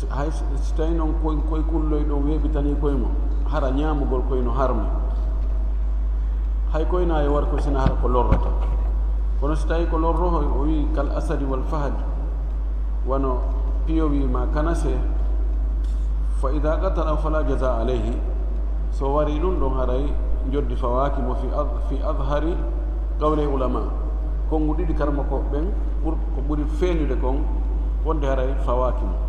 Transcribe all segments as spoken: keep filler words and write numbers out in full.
Hay so, si tawi noon koy, koy kulloy ɗon weeɓitanii koye mum, hara ñaamugol koy no harmi. Hay koy na e war ko sina hara ko lorrata. Kono si tawi ko lorroho, o wi kal asadi wal fahad, wano piyowi ma kanase, fa ida qatala fala jaza alayhi. So wari ɗum ɗon haray njoddi fawaaki mo fi ad-, fi adhari qawli ulama. Konngu ɗiɗi karmakooɓe ɓen ɓur-, ko ɓuri feeñude kon wonde haray fawaaki mo.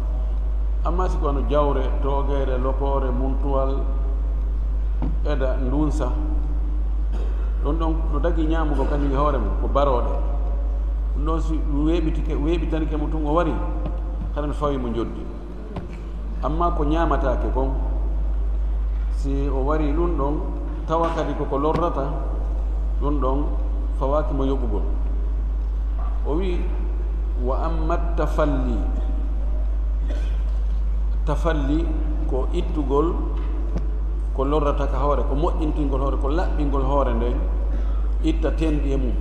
Amma si ko wano jawre, toogeere, lokoore, muntuwal, eda, ndunsa, ɗon ɗon no dagi ñaamugo kañum e hoore mum, ko barooɗe. Ɗum ɗon si ɗum weeɓitike, weeɓitanike mo tun o wari, haray no fawi mo njoddi. Amma ko ñaamataake kon, si o wari ɗum ɗon, tawa kadi koko lorrata, ɗum ɗon fawaaki mo yoɓugol. O wi, wa amma tafalli, tafalli ko ittugol ko lorrata ka hoore, ko moƴƴintingol hoore, ko laɓɓingol hoore nden, itta tenɗi e mum.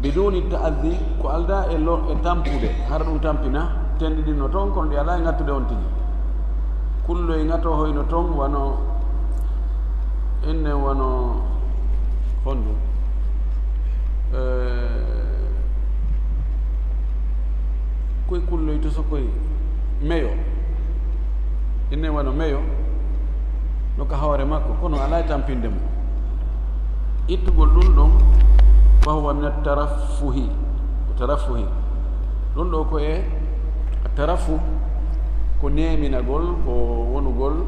Biduni ta'addi, ko aldaa e lo-, e tampude, hara ɗum tampina, tenɗi ɗin no toon, kono ɗi alaa e ŋattude on tigi. Kulloy ŋato hoyno toon, wano, inne wano, honɗum? Eh, koy kulloy to so koy meyo. Inne wano meyo, no ka hoore makko, kono alaa e tampinde mo. Ittugol ɗum ɗon, fahuwa min attaraffuhi. Ko taraffuhi. Ɗum ɗo ko e taraffu, ko neeminagol, ko wonugol,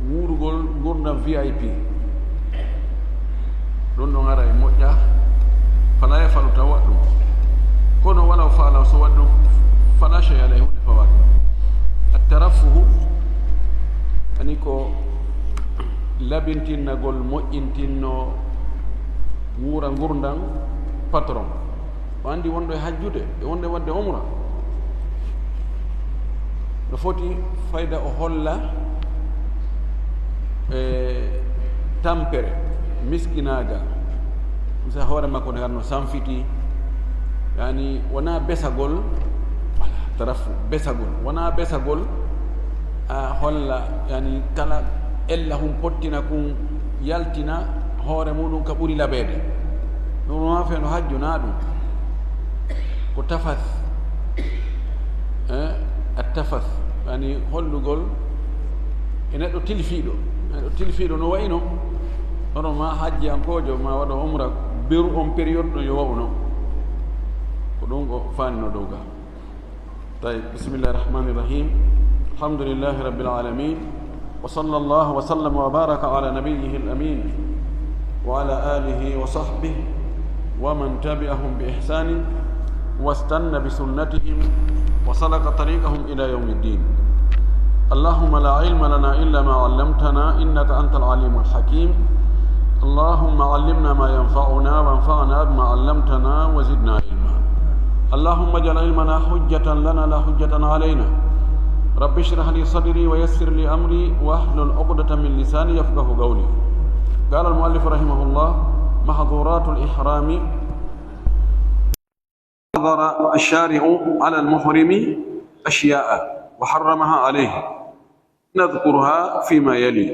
wuurugol ngurdam V I P. Ɗum ɗon ara e moƴƴa, fala yafalu taw waɗɗum. Kono wala o faala so waɗɗum, fala shay alay, hunde fawaaki. Attaraffuhu, ani ko labintinnagol, moƴƴintinno, wuura ngurdam patron. O anndi wonɗo e hajjude e wonɗo e waɗde umra. No foti fayda o holla, e, tampere, miskinaagal. Misa hoore makko ne harno sanfiti. Yani, wonaa besagol, voilà, tarafu, besagol. Wonaa besagol, a holla, yani, kala ella hum pottina kun yaltina hoore muɗum ka ɓuri labeede. Ɗum no feeno hajju na ɗum. Ko tafas. Eh, a tafas. Yani hollugol e neɗɗo tilfiiɗo. Neɗɗo tilfiiɗo no wayno. Hono ma hajjiyankoojo ma waɗo umra beru on période ɗo yo wa'uno. Ko ɗum o faanino dow ga. طيب، بسم الله الرحمن الرحيم. الحمد لله رب العالمين. وصلى الله وسلم وبارك على نبيه الأمين وعلى آله وصحبه ومن تبعهم بإحسان واستن بسنتهم وسلك طريقهم إلى يوم الدين. اللهم لا علم لنا إلا ما علمتنا إنك أنت العليم الحكيم. اللهم علمنا ما ينفعنا وانفعنا بما علمتنا وزدنا علما. اللهم اجعل علمنا حجة لنا لا حجة علينا. رب اشرح لي صدري ويسر لي أمري واحلل عقدة من لساني يفقه قولي. قال المؤلف رحمه الله: محظورات الإحرام. حظر الشارع على المحرم أشياء وحرمها عليه، نذكرها فيما يلي.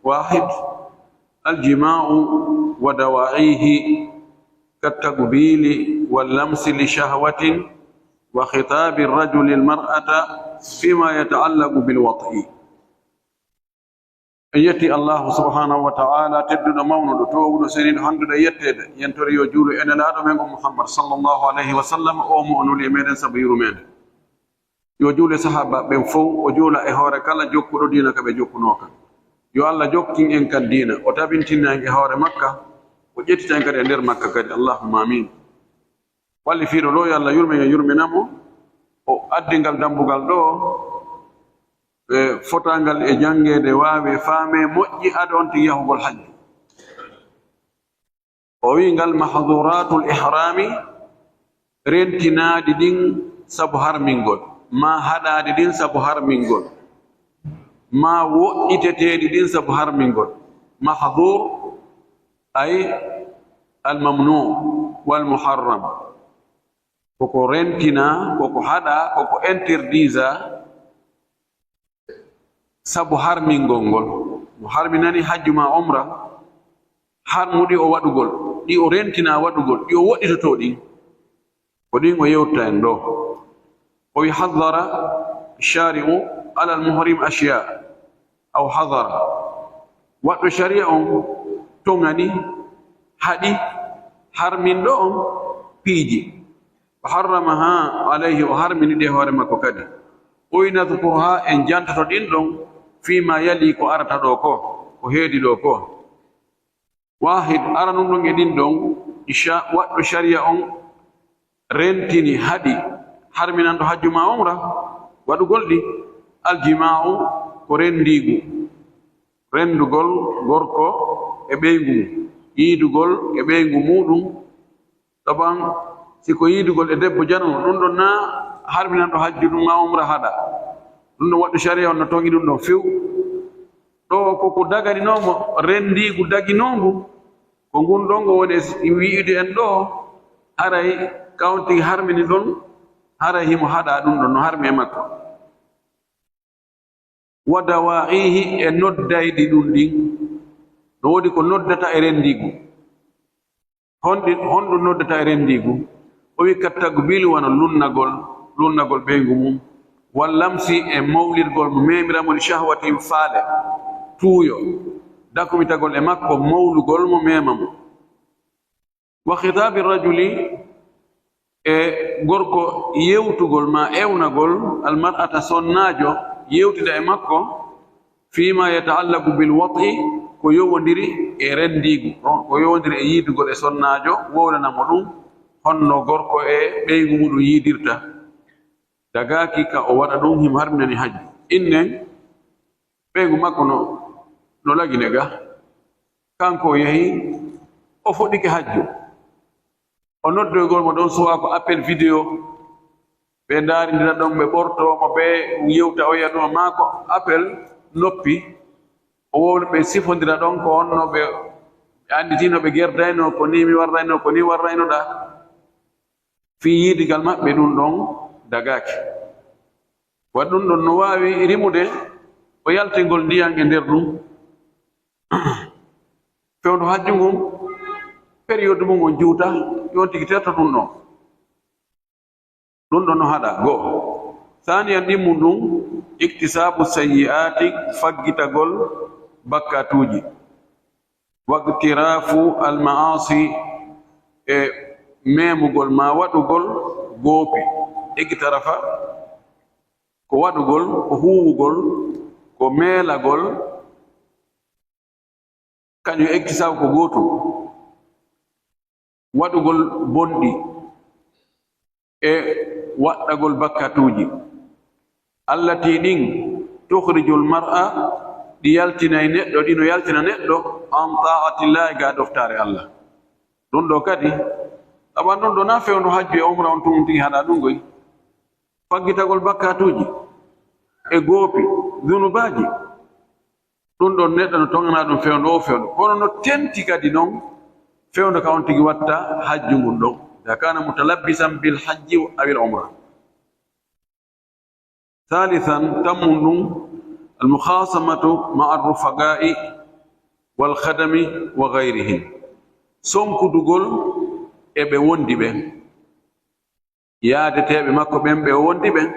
واحد، الجماع ودواعيه كالتقبيل واللمس لشهوة وخطاب الرجل المرأة فيما يتعلق بالوطء. En yetti Allahu subhanahu wa ta'ala, tedduɗo, mawnuɗo, toowuɗo, seniiɗo, handuɗo e yetteede. Yen tori yo juulu e Nelaaɗo men on Muhammad sallallahu alayhi wa sallam, o mo o nuli e meɗen sabu yurmeende. Yo juule sahaaba ɓen fow, o juula e hoore kala jokkuɗo diina ka ɓe jokkunoo kan. Yo Allah jokkin en kan diina, o tabintina en e hoore makka, o ƴettita en kadi e nder makka kadi. Allahumma amin. Walli fiiɗo ɗo, yo Allah yurmen, yo yurmina mo. O addi ngal dambugal ɗo, e fotangal e janngeede, waawe faame, moƴƴi, ado on tigi yahugol hajju. O wi'i ngal mahduratul ihrami, rentinaaɗi ɗin sabu harmingol, ma haɗaaɗi ɗin sabu harmingol, ma woɗɗiteteeɗi ɗin sabu harmingol. Mahdur ay al mamnu wal muharram. Koko rentina, koko haɗa, koko interdisa sabu harmingol ngol. Mo harminani hajju ma umra, harmuɗi o waɗugol, ɗi o rentina waɗugol, ɗi o woɗɗitotoo ɗin. Ko ɗin o yewta en ɗo. O wi haddara shari'u alal muhrim ashiya aw hadara. Waɗɗo shari'a on toŋani, haɗi, harminɗo on piiji. Wa harramaha alayhi, o harmini ɗi e hoore makko kadi. O wi nadhkuruha, en jantoto ɗin ɗon, fima yali, ko arata ɗo ko, ko heedi ɗo ko. Wahid, aranun ɗon e ɗin ɗon, isha, waɗɗo shari'a on rentini, haɗi, harminanɗo hajju ma umra, waɗugol ɗi, aljima'u, ko rendiigu, rendugol gorko e ɓeyngu mum, yiidugol e ɓeyngu muɗum, Taban, si ko yiidugol e debbo janano, ɗum ɗon na harminanɗo hajju ɗum ma umra haɗa. Ɗum ɗon waɗɗo shari'a on no toŋi ɗum ɗon few. Ɗo ko ko daganinoomo, rendiigu daginoongu, ko ngun ɗon ngo woni e wi'ude en ɗo, haray kawti harmini ɗon, haray himo haɗa ɗum ɗon no harmi e makko. Wa dawa'ihi, e noddayɗi ɗum ɗin. No woodi ko noddata e rendiigu. Honɗi-, honɗum noddata e rendiigu? O wi, ka takbili, wano lunnagol, lunnagol ɓeyngu mum. Wal lamsi, e mawlirgol mo, memira mo, li shahwatin, faale, tuuyo, dakumitagol e makko, mawlugol mo, mema mo. Wa khitabi rajuli, e gorko yewtugol ma ewnagol, al mar'ata, sonnaajo, yewtida e makko, fima yata'allaqu bil wat'i, ko yowondiri e rendiigu, ko yowondiri e yiidugol e sonnaajo, wowlana mo ɗum, honno gorko e ɓeyngu muɗum yiidirta. Dagaaki ka o waɗa ɗum, himo harminani hajju. Innen, ɓeyngu makko no, no lagine ga. Kanko o yahi, o fuɗɗike hajju. O noddoygol mo ɗon, suwa ko appel vidéo. Ɓe ndaarindira ɗon, ɓe ɓortoo mo, ɓe yewta, o yi'a ɗum, maa ko appel noppi. O wowla, ɓe sifondira ɗon, ko honno ɓe, ɓe annditino, ɓe gerdaynoo, ko nii mi warraynoo, ko nii warraynoɗaa. Fii yiidigal maɓɓe ɗum ɗon dagaaki. Wa ɗum ɗon no waawi rimude, o yaltingol ndiyan e nder ɗum. Fewndo hajju ngun, période mum on juuta, yon tigi terto ɗum ɗon. Ɗum ɗon no haɗa, goo. Saaniyan ɗimmun ɗum, iktisaabu sayyi'aati, faggitagol bakkatuuji. Waqtiraafu al-ma'aasi, e memugol ma waɗugol goopi. Iqtarafa, ko waɗugol, ko huuwugol, ko meelagol, kañum e iktisaabu ko gootum. Waɗugol bonɗi e waɗɗagol bakkatuuji. Allati, ɗin, tukhrijul mar'a, ɗi yaltinay neɗɗo, ɗi no yaltina neɗɗo, an ta'atillahi, ga ɗoftaare Allah. Ɗum ɗo kadi, aban ɗum ɗo na fewndo hajju e umra on tun tigi haɗa ɗum goy. Faggitagol bakkatuuji e goopi, zunubaaji. Ɗum ɗon neɗɗo no toŋanaa ɗum fewndo o fewndo. Kono no tenti kadi non fewndo ka on tigi watta hajju ngun ɗon. Iza kana mutalabbisan bil hajji awil umra. Thalithan, tammun ɗum, al mukhasamatu ma'a rufaqa'i wal khadami wa ghayrihim. Sonkudugol e ɓe wondi ɓen. Yaadeteeɓe makko ɓen, ɓe o wondi ɓen,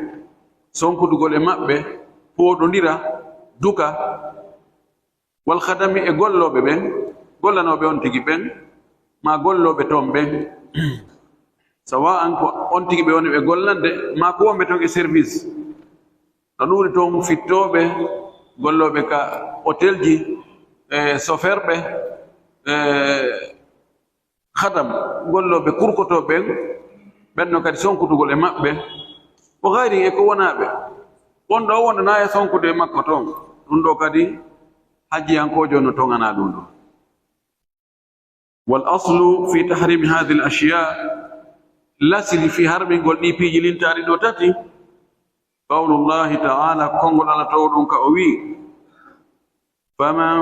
sonkudugol e maɓɓe, pooɗondira, duka, wal khadami, e gollooɓe ɓen, gollanooɓe on tigi ɓen, maa gollooɓe toon ɓen, sawa'an ko on tigi ɓe woni ɓe gollande, maa ko wonɓe toon e service, no ɗuuɗi toon fittooɓe, gollooɓe ka hotelji, e soferɓe, e khadam, gollooɓe kurkotooɓe ɓen, ɓen no kadi sonkutugol e maɓɓe, wa ghayrihim, e ko wonaa ɓe. Wonɗo o wonɗo na e sonkude e makko toon, ɗum ɗo kadi hajjiyankoojo no toŋanaa ɗum ɗo. Wal aslu fi tahrimi hadhihi al ashya, lasili fi harmingol ɗi piiji lintaaɗi ɗo tati, qawlullahi ta'ala, konngol Allah toowɗum ka o wi'i, فمن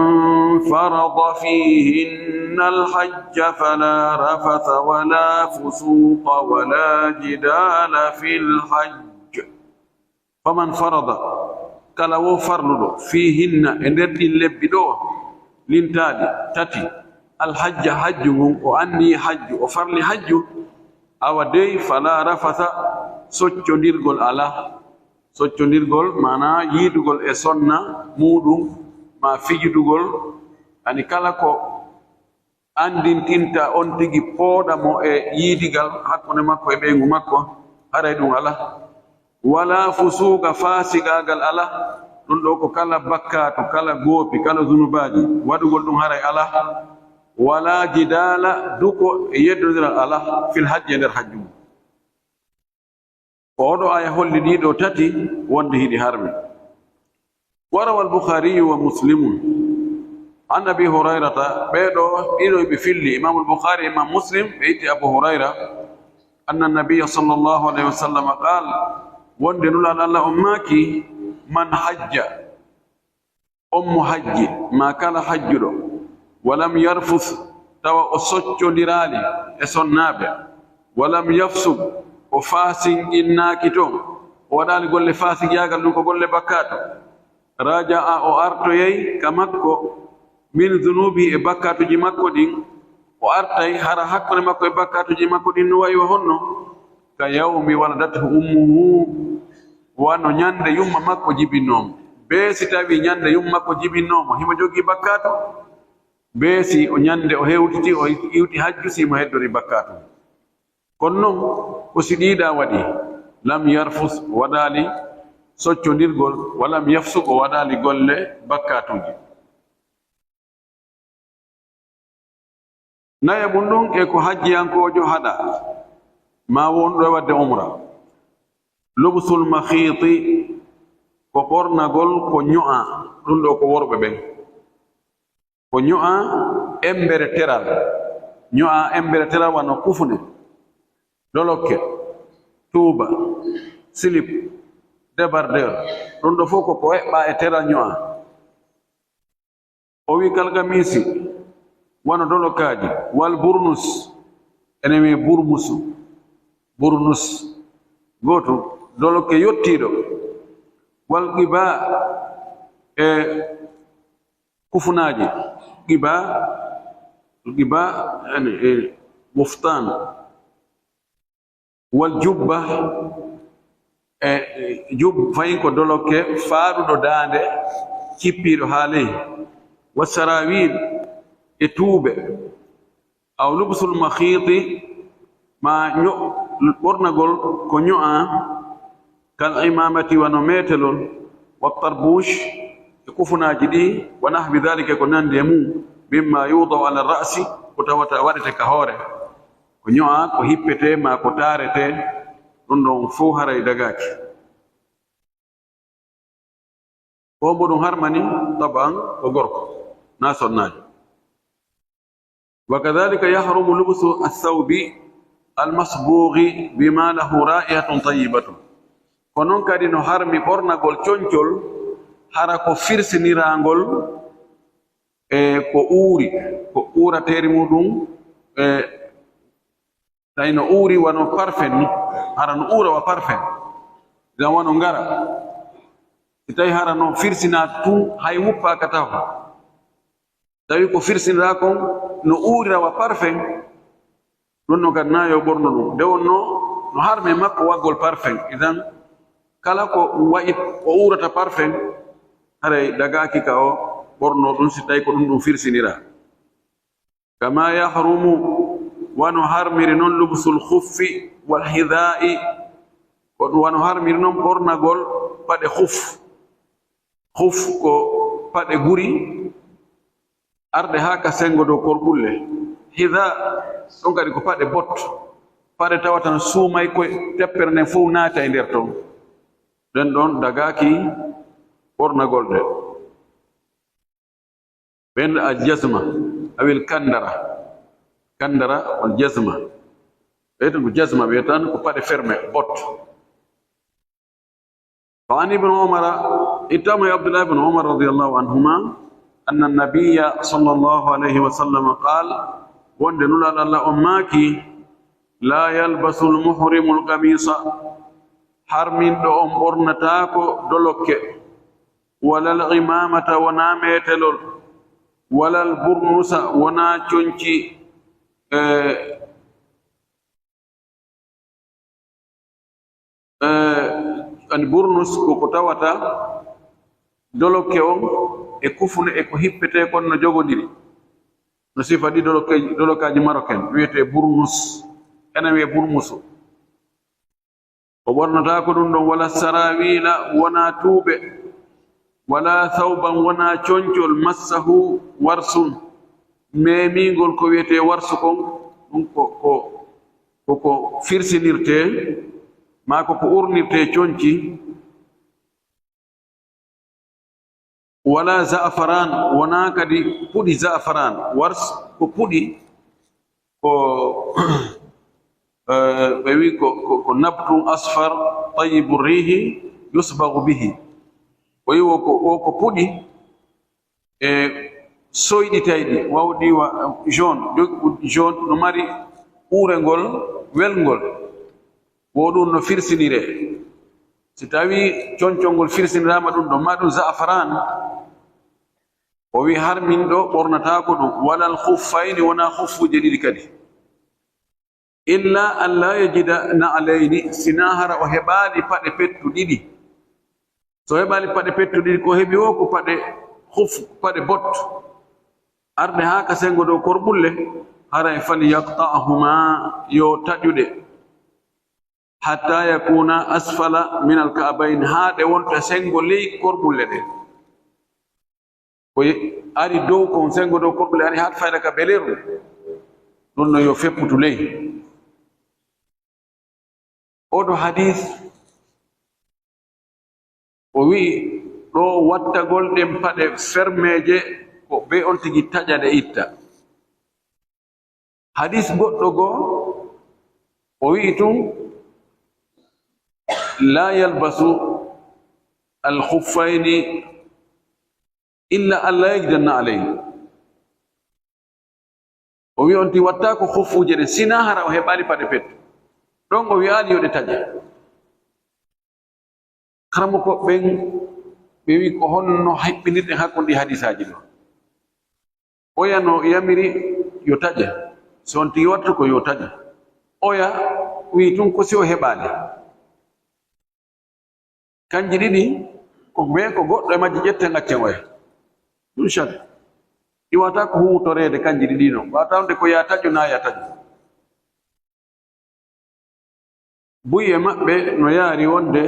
فرض فيهن الحج فلا رفث ولا فسوق ولا جدال في الحج. فمن فرض, kala wo farluɗo, فيهن, e nder ɗin lebbi ɗoo, lintaaɗi tati, الحج, hajju ngun, o anniyi hajju, o farli hajju, awa dey, فلا رفث, soccondirgol alaa. Soccondirgol, maanaa yiidugol e sonna muuɗum, maa fijidugol, ani kala ko anndintinta on tigi pooɗa mo e yiidigal hakkunde makko e ɓeyngu makko, haray ɗum alaa. ولا فسوق, faasigaagal alaa, ɗum ɗoo ko kala bakkaatu, kala goopi, kala zunubaaji, waɗugol ɗum haray alaa. ولا جدال, duko e yeddondiral alaa, في الحج, e nder hajju ngun. Ko oo ɗoo aaya holli ɗii ɗoo tati wonde hiɗi harmi. وروى البخاري ومسلم عن أبي هريرة, ɓee ɗoo, ɗii ɗoo ɓe filli, Imaamul Bukhaari, Imaam Muslim, ɓe itti Abu Hurayra, أن النبي صلى الله عليه وسلم قال, wonde Nulaaɗo Alla on maaki, من حج, on mo hajji, maa kala hajjuɗo, ولم يرفث, tawa o soccondiraali e sonnaaɓe, ولم يفسق, o faasinqinnaaki toon, o waɗaali golle faasigiyaagal, ɗum ko golle bakkaatu, رجع, o artoyay ka makko, من ذنوبه, e bakkaatuuji makko ɗin, o artay hara hakkunde makko e bakkaatuuji makko ɗin no wayi wa honno, كيوم ولدته أمه, wano ñande yumma makko jibinnoo mo. Bee si tawii ñande yumma makko jibinnoo mo, himo jogii bakkaatu? Bee si o ñande o hewtiti, o iwti hajju, si himo heddori bakkaatu? Kono non, ko si ɗii ɗaa waɗi, لم يرفث, o waɗaali soccondirgol, ولم يفسق, o waɗaali golle bakkaatuuji. Nayaɓun ɗum e ko hajjiyankoojo haɗa, maa wonɗo e waɗde umra. لبس المخيط, ko ɓornagol ko ño'aa, ɗum ɗoo ko worɓe ɓen. Ko ño'aa embere teral, ño'aa embere teral wano kufune, dolokke, tuuba, silip, débardeur, ɗum ɗoo fof ko ko eɓɓaa e teral ño'aa. O wi kalgamisi, wano dolokkaaji, والبرنس, enen wi burmusu, burnus, gootum, dolokke yottiiɗo, والقباء, e kufunaaji, قباء, قباء, yani, e buftaan. والجبة, e jub, fayin ko dolokke faaɗuɗo daande, cippiiɗo haa ley, والسراويل, e tuuɓe, أو لبس المخيط, maa ño-, ɓornagol ko ño'aa, كالعمامة, wano meetelol, والطربوش, e kufunaaji ɗi, ونحو ذلك, ko nanndi e mum, مما يوضع على الرأس, ko tawata waɗete ka hoore. Ko ño'aa, ko hippetee, maa ko taaretee, ɗum ɗon fow haray dagaaki. Ko hombo ɗum harmani? Taban, ko gorko, naa sonnaajo. وكذلك يحرم لبس الثوب المصبوغ بما له رائحة طيبة. Ko non kadi no harmi ɓornagol concol, hara ko firsiniraangol e ko uuri, ko uurateeri muɗum, e tawi no uuri wano parfum ni, hara no uura wa parfum, idan wano ngara. Si tawi hara no firsinaa tun, hay wuppaaka taho. Tawi ko firsinraa kon no uurira wa parfum, ɗum no kadi naa yo ɓorno ɗum. Nde wonno no harmi e makko waggol parfum, idan kala ko wayi ko uurata parfum, haray dagaaki ka o ɓorno ɗum, si tawi ko ɗum ɗum firsiniraa. كما يحرم, wano harmiri non, لبس الخف والحذاء, ko ɗum wano harmiri non ɓornagol paɗe khuf. Khuf ko paɗe guri arɗe haa ka senngo dow korɓulle. Hida, ɗum kadi ko paɗe bot. Paɗe tawata no suumay koy, teppere nden fow naata e nder ton. Ɗen ɗon dagaaki ɓornagol ɗe. Ɓen al jazma, awil kandara. Kandara wal jazma. Ɓe tan ko jazma, ɓe tan ko paɗe fermé, bot. Fa an Ibn Umar, ittama e Abdullah ibn Umar radiyallahu anhuma, أن النبي صلى الله عليه وسلم قال, wonde Nulaaɗo Allah on maaki, لا يلبس المحرم القميص, harminɗo on ɓornataako dolokke, ولا العمامة, wonaa meetelol, ولا البرنس, wonaa conci, eh, eh, ani burnus ko ko tawata dolokke on e kufune e ko hippetee kon no jogodiri. No sifa ɗi dolokke, dolokkaaji maroken wiyetee burnus, enen wiye burmusu. O ɓornataako ɗum ɗon, ولا سراويل, wonaa tuuɓe, ولا ثوبا, wonaa concol, مسه ورس, meemiingol ko wiyetee warsu kon, ɗum ko, ko, ko, ko firsinirtee, maa ko ko urnirtee conci, ولا زعفران, wonaa kadi puɗi za'afaran, wars ko puɗi, ko, eh, ɓe wi ko, ko, ko نبت أصفر طيب الريح يصبغ به. O wi o ko, o ko puɗi e soyɗitayɗi, wawɗi wa jaune, jog-, jaune, no mari uurengol welngol. Wo ɗum no firsiniree. Si tawii concol ngol firsiniraama ɗum ɗon, maa ɗum za'afaran, o wi harminɗo ɓornataako ɗum. ولا الخفين, wonaa khuffuuje ɗiɗi kadi. إلا أن لا يجد نعلين, sinaa hara o heɓaali paɗe pettu ɗiɗi. So heɓaali paɗe pettu ɗiɗi, ko heɓi o ko paɗe khuf, paɗe bot. Arde haa ka senngo dow korɓulle, haray فليقطعهما, yo taƴu ɗe. حتى يكونا أسفل من الكعبين, haa ɗe wonta senngo ley korɓulle ɗen. Ko ye-, ari dow kon, senngo dow korɓulle ari haa fayda ka beleeru. Ɗum no yo fepputu ley. Oɗo hadis, o wi'i ɗo wattagol ɗen paɗe fermeeje, ko be on tigi taƴa ɗe itta. Hadis goɗɗo goo, o wi'i tun, لا يلبس الخفين إلا أن لا يجد نعلين. O wi'i on ti wattaako khuffuuje ɗen, sinaa hara o heɓaali paɗe pettu. Ɗon o wi'aali yo ɗe taƴe. Karamoko ɓen, ɓe wi'i ko honno hiɓɓinirɗen hakkunde ɗi hadisaaji ɗo? Oya no yamiri yo taƴe, so on tigi wattu ko yo taƴe. Oya wi'i tun ko si o heɓaali. Kanji ɗiɗi, ko ɓe ko goɗɗo e majji ƴetten accen oya. Ɗum shat. Ɗi wata ko huutoreede kanji ɗiɗi non. Wata wonde ko ya taƴu na ya taƴu. Buy e maɓɓe no yaari wonde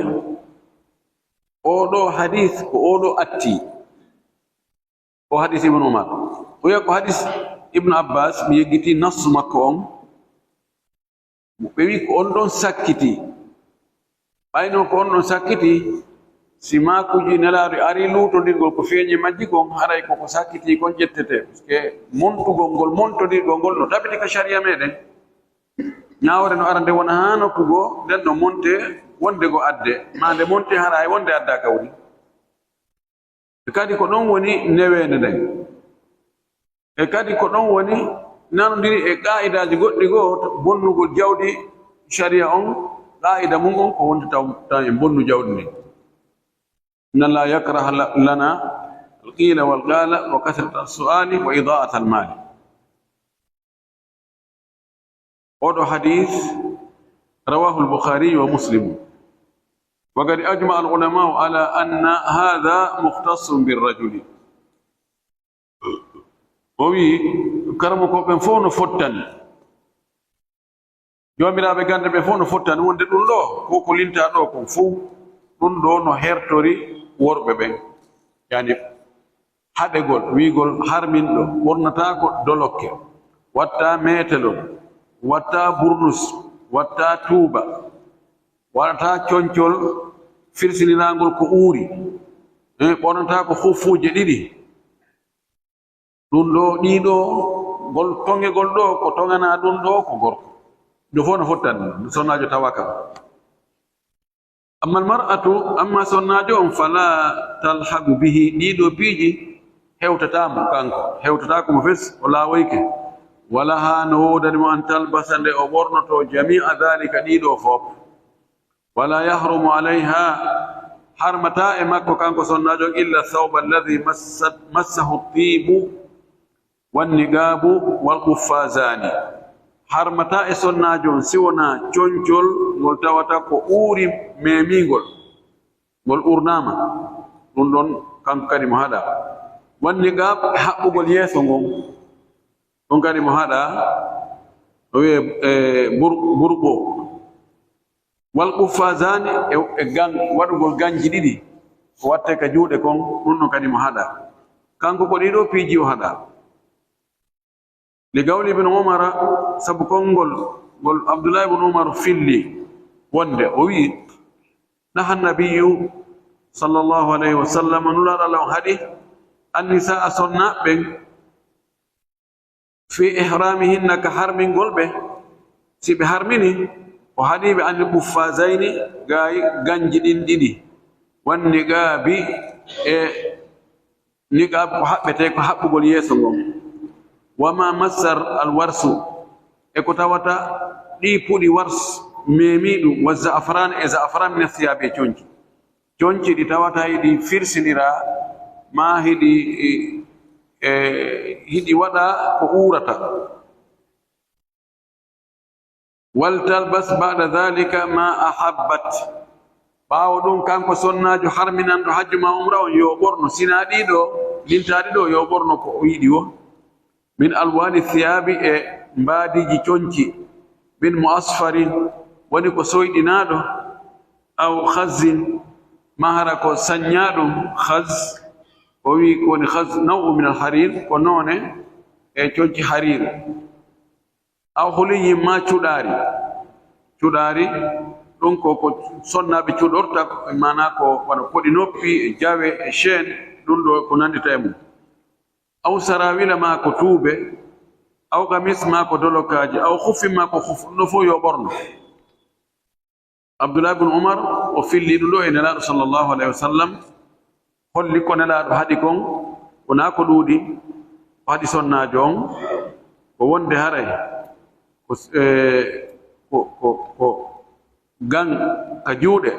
oo ɗoo hadis ko oo ɗoo atti. O hadis Ibn Umar. O wi'a ko hadis Ibn Abbas, mi yeggitii nassu makko on. Ɓe wi'i ko on ɗon sakkiti. Ɓayno ko on ɗon sakkiti, si maakuuji Nelaaɗo ari luutondirgol ko feeñi majji kon, haray ko ko sakkiti kon ƴettete. Parce que montugol ngol, montondirgol ngol no tabiti ka sharia meɗen. Ñaawre no ara nde wona haa nokku goo, nden no monte wonde go adde, maa nde monte hara hay wonde adda kawri. E kadi ko ɗon woni neweende nden. E kadi ko ɗon woni nanondiri e qaa'idaaji goɗɗi goo, bonnugol jawdi sharia on, qaa'ida mum on ko wonde taw, taw en bonnu jawdi ndin. إن الله يكره ل-، لنا القيل والقال وكثرة السؤال وإضاعة المال. Oɗo hadis, رواه البخاري ومسلم. وقد أجمع العلماء على أن هذا مختص بالرجل. O wi'i, karamoko ɓen fof no fottani. Joomiraaɓe gannde ɓen fof no fottani wonde ɗum ɗoo, ko ko lintaa ɗoo kon fof, ɗum ɗoo no hertori worɓe ɓen. Yani, haɗegol, wi'gol harminɗo, ɓornataako dolokke, wattaa meetelol, wattaa burnus, wattaa tuuba, wattaa concol firsiniraangol ko uuri, eh, ɓornataako huffuuje ɗiɗi. Ɗum ɗoo, ɗii ɗoo, ngol toŋegol ɗoo, ko toŋanaa ɗum ɗoo ko gorko. Ɗum fof no fottani, sonnaajo tawaaka. أما المرأة, amma sonnaajo on, فلا تلحق به, ɗii ɗoo piiji Hewtataa mo kanko, hewtataa ko mo fes, o laawoyke. Wala haa no woodani mo an talbasa nde o ɓornoto jami'a dhalika ɗiɗo fof. Wala yahrumu alayha, harmataa e makko kanko sonnaajo on illa thawba alladhi massat, massahu tibu, wanniqaabu, wal quffazani. Harmataa e sonnaajo on si wonaa concol ngol tawata ko uuri memingol, ngol urnaama, ɗum ɗon kanko kadi mo haɗaa. Wanniqaab, haɓɓugol yeeso ngon, ɗum kadi mo haɗaa, o wiye, e, bur-, burɓo. Wal quffazani, e, e gan-, waɗugol ganji ɗiɗi, ko watte ka juuɗe kon, ɗum ɗon kadi mo haɗaa. Kanko ko ɗiɗo piiji o haɗaa. Li qawli Ibn Umara, sabu konngol ngol Abdullah ibn Umar filli, wonde o wi'i, naha nabiyyu sallallahu alayhi wa sallam, Nulaaɗo Allah on haɗi, an nisaa, sonnaaɓe ɓen, fi ihramihinna, ka harmingol ɓe, si ɓe harmini, o haɗi ɓe an quffazayni, gaayi ganji ɗin ɗiɗi, wanniqaabi, e niqaab ko haɓɓetee ko haɓɓugol yeeso ngon. Wa ma massar alwarsu, e ko tawata ɗi puɗi wars, meemi ɗum, wa za'afaran, e za'afaran, min athiyaabi, e conci. Conci ɗi tawata hiɗi firsiniraa, maa hiɗi, e, e, hiɗi waɗa ko uurata. Wal talbas ba'da dhalika ma ahabbat. Ɓaawo ɗum, kanko sonnaajo harminanɗo hajju maa umra on, yo ɓorno, sinaa ɗiɗo, lintaaɗi ɗo, yo ɓorno ko o yiɗi woo. Min alwani thiyaabi, e mbaadiiji conci, min mu'asfarin, woni ko soyɗinaaɗo, aw khazzin, maa hara ko saññaaɗum, khazz, o wi'i ko woni khazz, naw'u min al harir, ko noone e conci harir. Aw huliyyin, maa cuɗaari. Cuɗaari, ɗum ko ko sonnaaɓe cuɗorta, maanaa ko wano koɗi noppi, e jawe, e chaîne, ɗum ɗo ko nanndita e mum. Aw sarawila, maa ko tuube, aw kamis, maa ko dolokaaji, aw khuffi, maa ko khuf, ɗum ɗo fof yo ɓorno. Abdullah ibn Umar o filli ɗum ɗo e Nelaaɗo sallallahu alayhi wa sallam, holli ko Nelaaɗo haɗi kon, wonaa ko ɗuuɗi, o haɗi sonnaajo on, ko wonde haray ko, e, ko, ko, ko gan ka juuɗe,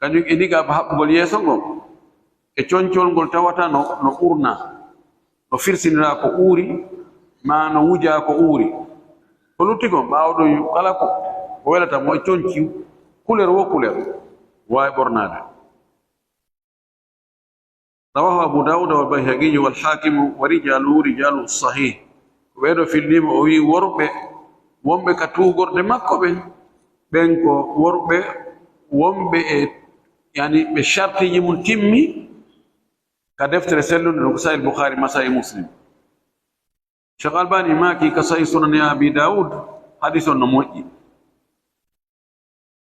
kañum e niqaab haɓɓugol yeeso ngon, e concol ngol tawata no, no ɓurna, no firsiniraa ko uuri, maa no wujaa ko uuri. Ko lutti kon, ɓaawo ɗum, kala ko, ko welata mo e conci, couleur wo couleur, waawi ɓornaade. Rawahu Abu Dawud wal Bayhaqi wal Hakim wa rijaluhu rijalu sahih. Ko ɓeeɗo filliima, o wi'i worɓe wonɓe ka tuugorde makko ɓen, ɓen ko worɓe wonɓe e, yani, ɓe shartiiji mum timmi ka deftere sellunde, ɗum ko Sahih Bukhari, ma Sahih Muslim. Cheikh Albani maaki ka Sahih Sunan Abi Dawud, hadis on no moƴƴi.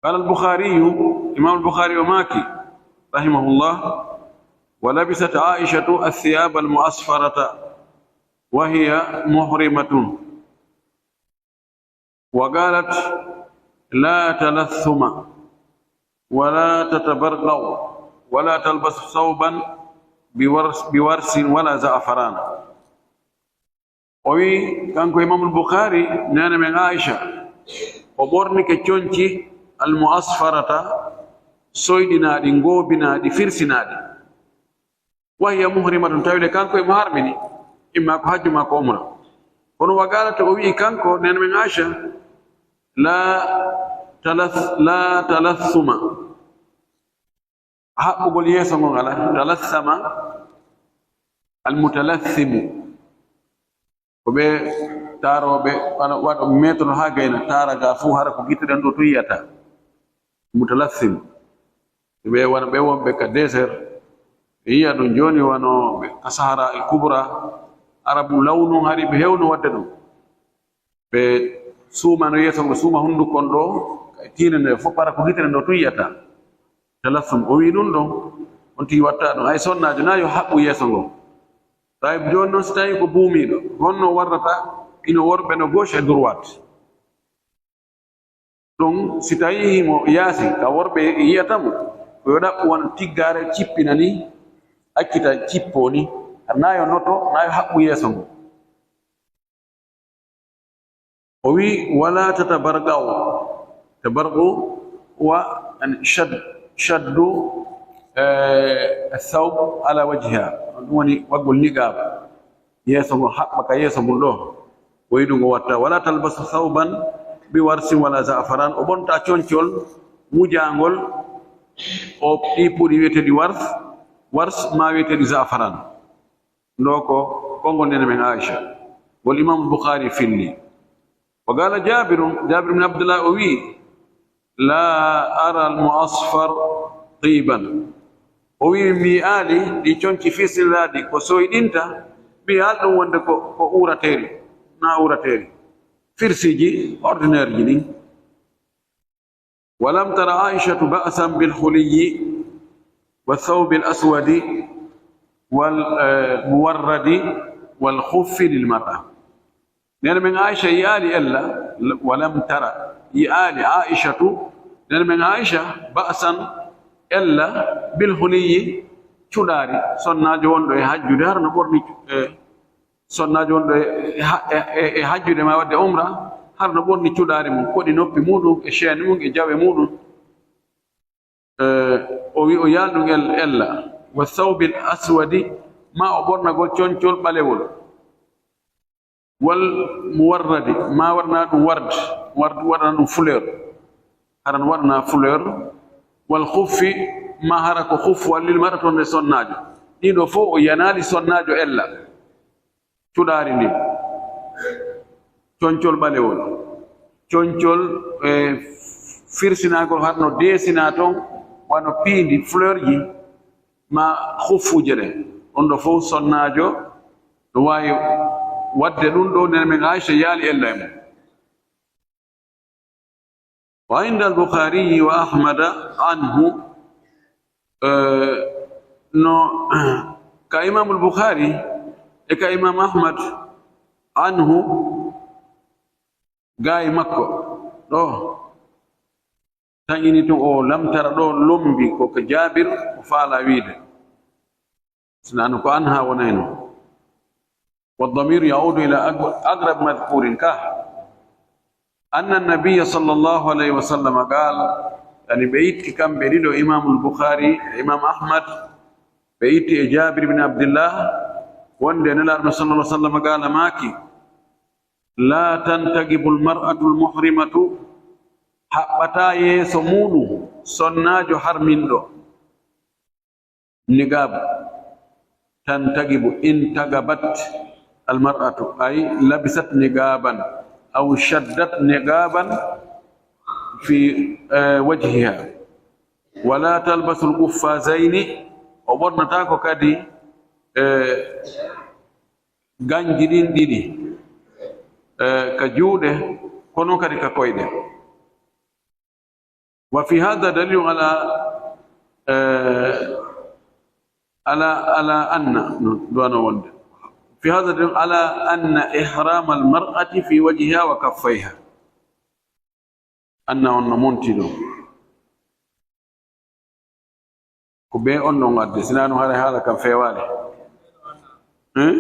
Qala al-Bukhari, Imam al-Bukhari o maaki, rahimahullah, wa labisat Aishatu ath-thiyaba al-mu'asfarata wa hiya muhrimatun. Wa qalat, la talaththuma, wa la tatabarqa'u, wa la talbas thawban bi wars-, bi warsin wa la za'afaran. O wi, kanko Imamul Bukhari, neene men Aisha, o ɓornike conci al-mu'asfarata, soyɗinaaɗi, ngoobinaaɗi, firsinaaɗi. Wa hiya muhrimatun, tawde kanko emo harmini, imma ko hajju maa ko umra. Kono wa qalat, o wi'i kanko, neene men Aisha, la talath-, la talaththuma. Haɓɓugol yeeso ngon alaa. Talaththama, al-mutalaththimu. Ko ɓe taarooɓe, wano waɗo metro haa gayna, taara ga fuu, hara ko gite ɗen ɗo tun yiyata. Mutalatthim. Ɓe wano ɓe wonɓe ka désert, ɓe yiya ɗum jooni wano ɓe ka Sahara el Kubra. Arabu law nun hari ɓe hewno waɗde ɗum. Ɓe suumano yeeso ngo, suuma hunduko on ɗo, tiinde nde fof, hara ko gite ɗen ɗo tun yiyata. Talathum, o wi'i ɗum ɗon, on tigi watta ɗum. Hay sonnaajo na yo haɓɓu yeeso ngo. Tawi jooni noon, si tawi ko buumiiɗo, honno warrata ino worɓe no gauche et droite? Ɗum, si tawi himo yaasi, ka worɓe yiyata mo, ko yo ɗaɓɓu wano tiggaare cippina ni, accita cippoo ni. Nayo noto, nayo haɓɓu yeeso ngo. O wi, "Wala tatabarga'u." Tabargu wa an shad-, shaddu, eh, thawb ala wajhiha. Ɗum woni waggol niqab. Yeeso ngo haɓɓa ka yeeso mum ɗo. O wi ɗum o watta. "Wala talbasu thawban bi warsin wala za'faran." O ɓonta concol mujangol o ɗi puɗi wiyeteeɗi wars, wars ma wiyeteeɗi za'faran. Ɗo ko konngol nene men Aisha. Wal Imam Bukhari filli. Wa qala Jabirun, Jabir bin Abdullah o wi, "La ara al mu'asfar tiban." O wi, "Mi aali ɗi conci fisilaaɗi ko soyɗinta, mi aal ɗum wonde ko, ko urateeri, na urateeri. Firsiji ordinaire ji ɗin." Walam tara Aishatu ba'san bil huliyyi wa thawbil aswadi wal, eh, muwarradi wal khuffi lil mar'a. Nene men Aisha yi'aali ella, walam tara, yi'aali Aishatu, nene men Aisha ba'san ella bil huliyyi cuɗaari, sonnaajo wonɗo e hajjude hara no ɓorni, eh, sonnaajo wonɗo e, e ha-, e, e, e hajjude ma waɗde umra, hara no ɓorni cuɗaari mum, koɗi noppi muɗum, e chaîne mum, e jawe muɗum. Eh, o wi o yaal ɗum el-, ella. Wa thawbil aswadi, ma o ɓornagol concol ɓalewol. Wal muwarradi, ma waɗana ɗum ward, ward waɗana ɗum fleur. Hara no waɗana fleur. Wal khuffi, ma hara ko khuffu wallil maɗa toon e sonnaajo. Ɗiɗo fof o yanaali sonnaajo ella. Cuɗaari ndin, concol ɓalewol, concol, e, firsinagol harno deesina toon, wano piindi, fleur ji, ma huffuuje ɗen. Ɗum ɗo fof sonnaajo no waawi waɗde ɗum ɗo, nene men Aisha yaali ella e mum. Wa inda al-Bukhari wa Ahmad anhu, eh, no ka Imam al-Bukhari e ka Imam Ahmad anhu, gaay makko ɗo, tan ini tun o lamtara ɗo lombi ko ka Jabir o faala wiide. Sinano ko anha wonayno. Wa damiru yaudu ila ag-, agrab madhkurin ka. Anna nabiyya sallallahu alayhi wa sallam qal, yani ɓe itti kamɓe ɗiɗo, Imamul Bukhari e Imam Ahmad, ɓe itti e Jabir bin Abdillah, wonde Nelaaɗo sallallahu alayhi wa sallam qala maaki, la tantaqibul mar'atul muhrimatu, haɓɓata yeeso muɗum sonnaajo harminɗo. Niqab. Tantaqibu, intaqabat almar'atu, ay labisat niqaban, aw shaddat niqaban fi, eh, wajhiha. Wala talbasul quffazayni, o ɓornata ko kadi, eh, ganji ɗin ɗiɗi, eh, ka juuɗe, kono kadi ka koyɗe. Wa fi hadha dalilun ala, eh, ala, ala anna, no, duwano wonde. Fi hadha dalilun ala anna ihram al mar'ati fi wajhiha wa kaffayha. Anna on no monti ɗum. Ko be on ɗon adde, sinaa ɗum haray haala kam feewaali. Hein?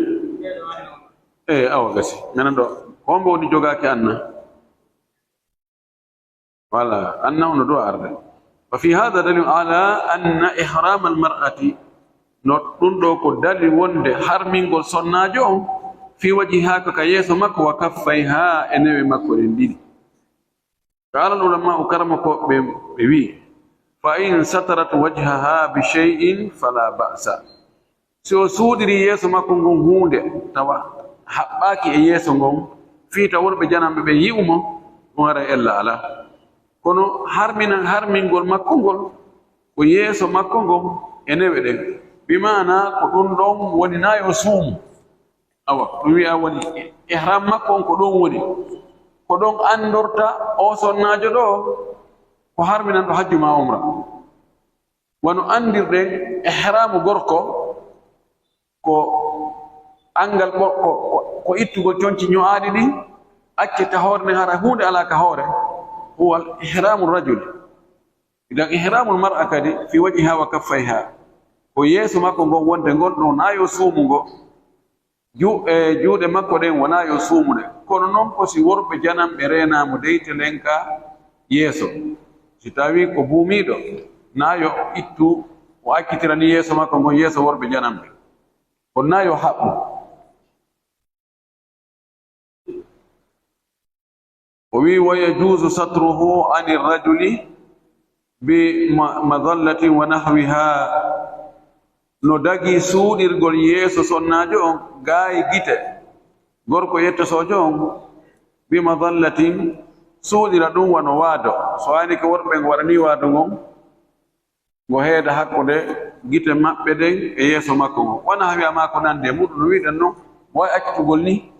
Eh, awa gasi. Menen ɗo, ko hombo woni jogaaki anna? Wala, anna on no duwa arde. Wa fi hadha dalil ala anna ihram al mar'ati. No ɗum ɗo ko dali wonde harmingol sonnaajo on fi wajhiha ko ka yeeso makko wa kaffayha e newe makko ɗen ɗiɗi. Qala al ulama'u, karamokooɓe ɓe, ɓe wi'i, fa in satarat wajhaha bi shay'in fala ba'sa. Si o suuɗiri yeeso makko ngon huunde, tawa haɓɓaaki e yeeso ngon, fii tawa worɓe jananɓe ɓen yi'u mo, ɗum haray ella alaa. Kono harminan, harmingol makko ngol, ko yeeso makko ngon e newe ɗen. Bi maana ko ɗum ɗon woni na yo suumu. Awa, ɗum wi'a woni ihram makko on ko ɗon woni. Ko ɗon anndorta o sonnaajo ɗo ko harminanɗo hajju ma umra. Wano anndirɗen, ihramu gorko ko anngal ɓo-, ko, ko, ko ittugol conci ño'aaɗi ɗin, acce ta hoore nden hara huunde alaa ka hoore. Huwal ihramu rajuli. Idan ihramul mar'a kadi fi wajhiha wa kaffayha. ko yeeso makko ngon wonde ngon ɗon, na yo suumu ngo. Ju-, e juuɗe makko ɗen wona yo suumude. Kono noon ko si worɓe jananɓe reenaamo dey te lenka yeeso. Si tawi ko buumiiɗo, na yo ittu, o accitirani yeeso makko ngon yeeso worɓe jananɓe. Kono na yo haɓɓu. O wi, "Wa yajuuzu satruhu ani rajuli bi ma-, madallatin wa nahwiha." No dagi suuɗirgol yeeso sonnaajo on, gaayi gite. Gorko yettotoojo on, bi madallatin, suuɗira ɗum wano waado. So aynike worɓe ngo waɗani waado ngon, ngo heeda hakkunde gite maɓɓe ɗen e yeeso makko ngo. Wona hawi ama ko nande e muɗum no wiɗen non, mo wawi accitugol ni,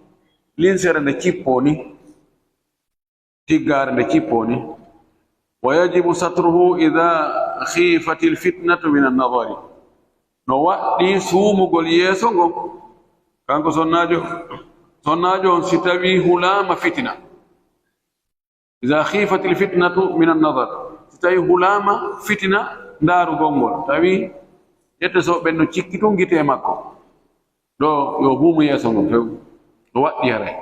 linsere nde cippo ni, tiggaare nde cippo ni. Wa yajibu satruhu idha khifatil fitnatu min an-nadari. No waɗɗi suumugol yeeso ngon, kanko sonnaajo, sonnaajo on si tawi hulaama fitina. Iza khifatil fitnatu min an-nadar. Si tawi hulaama fitina ndaarugol ngol, tawi yette so ɓen no cikki tun gite e makko. Ɗo yo buumu yeeso ngon few. No waɗɗi haray.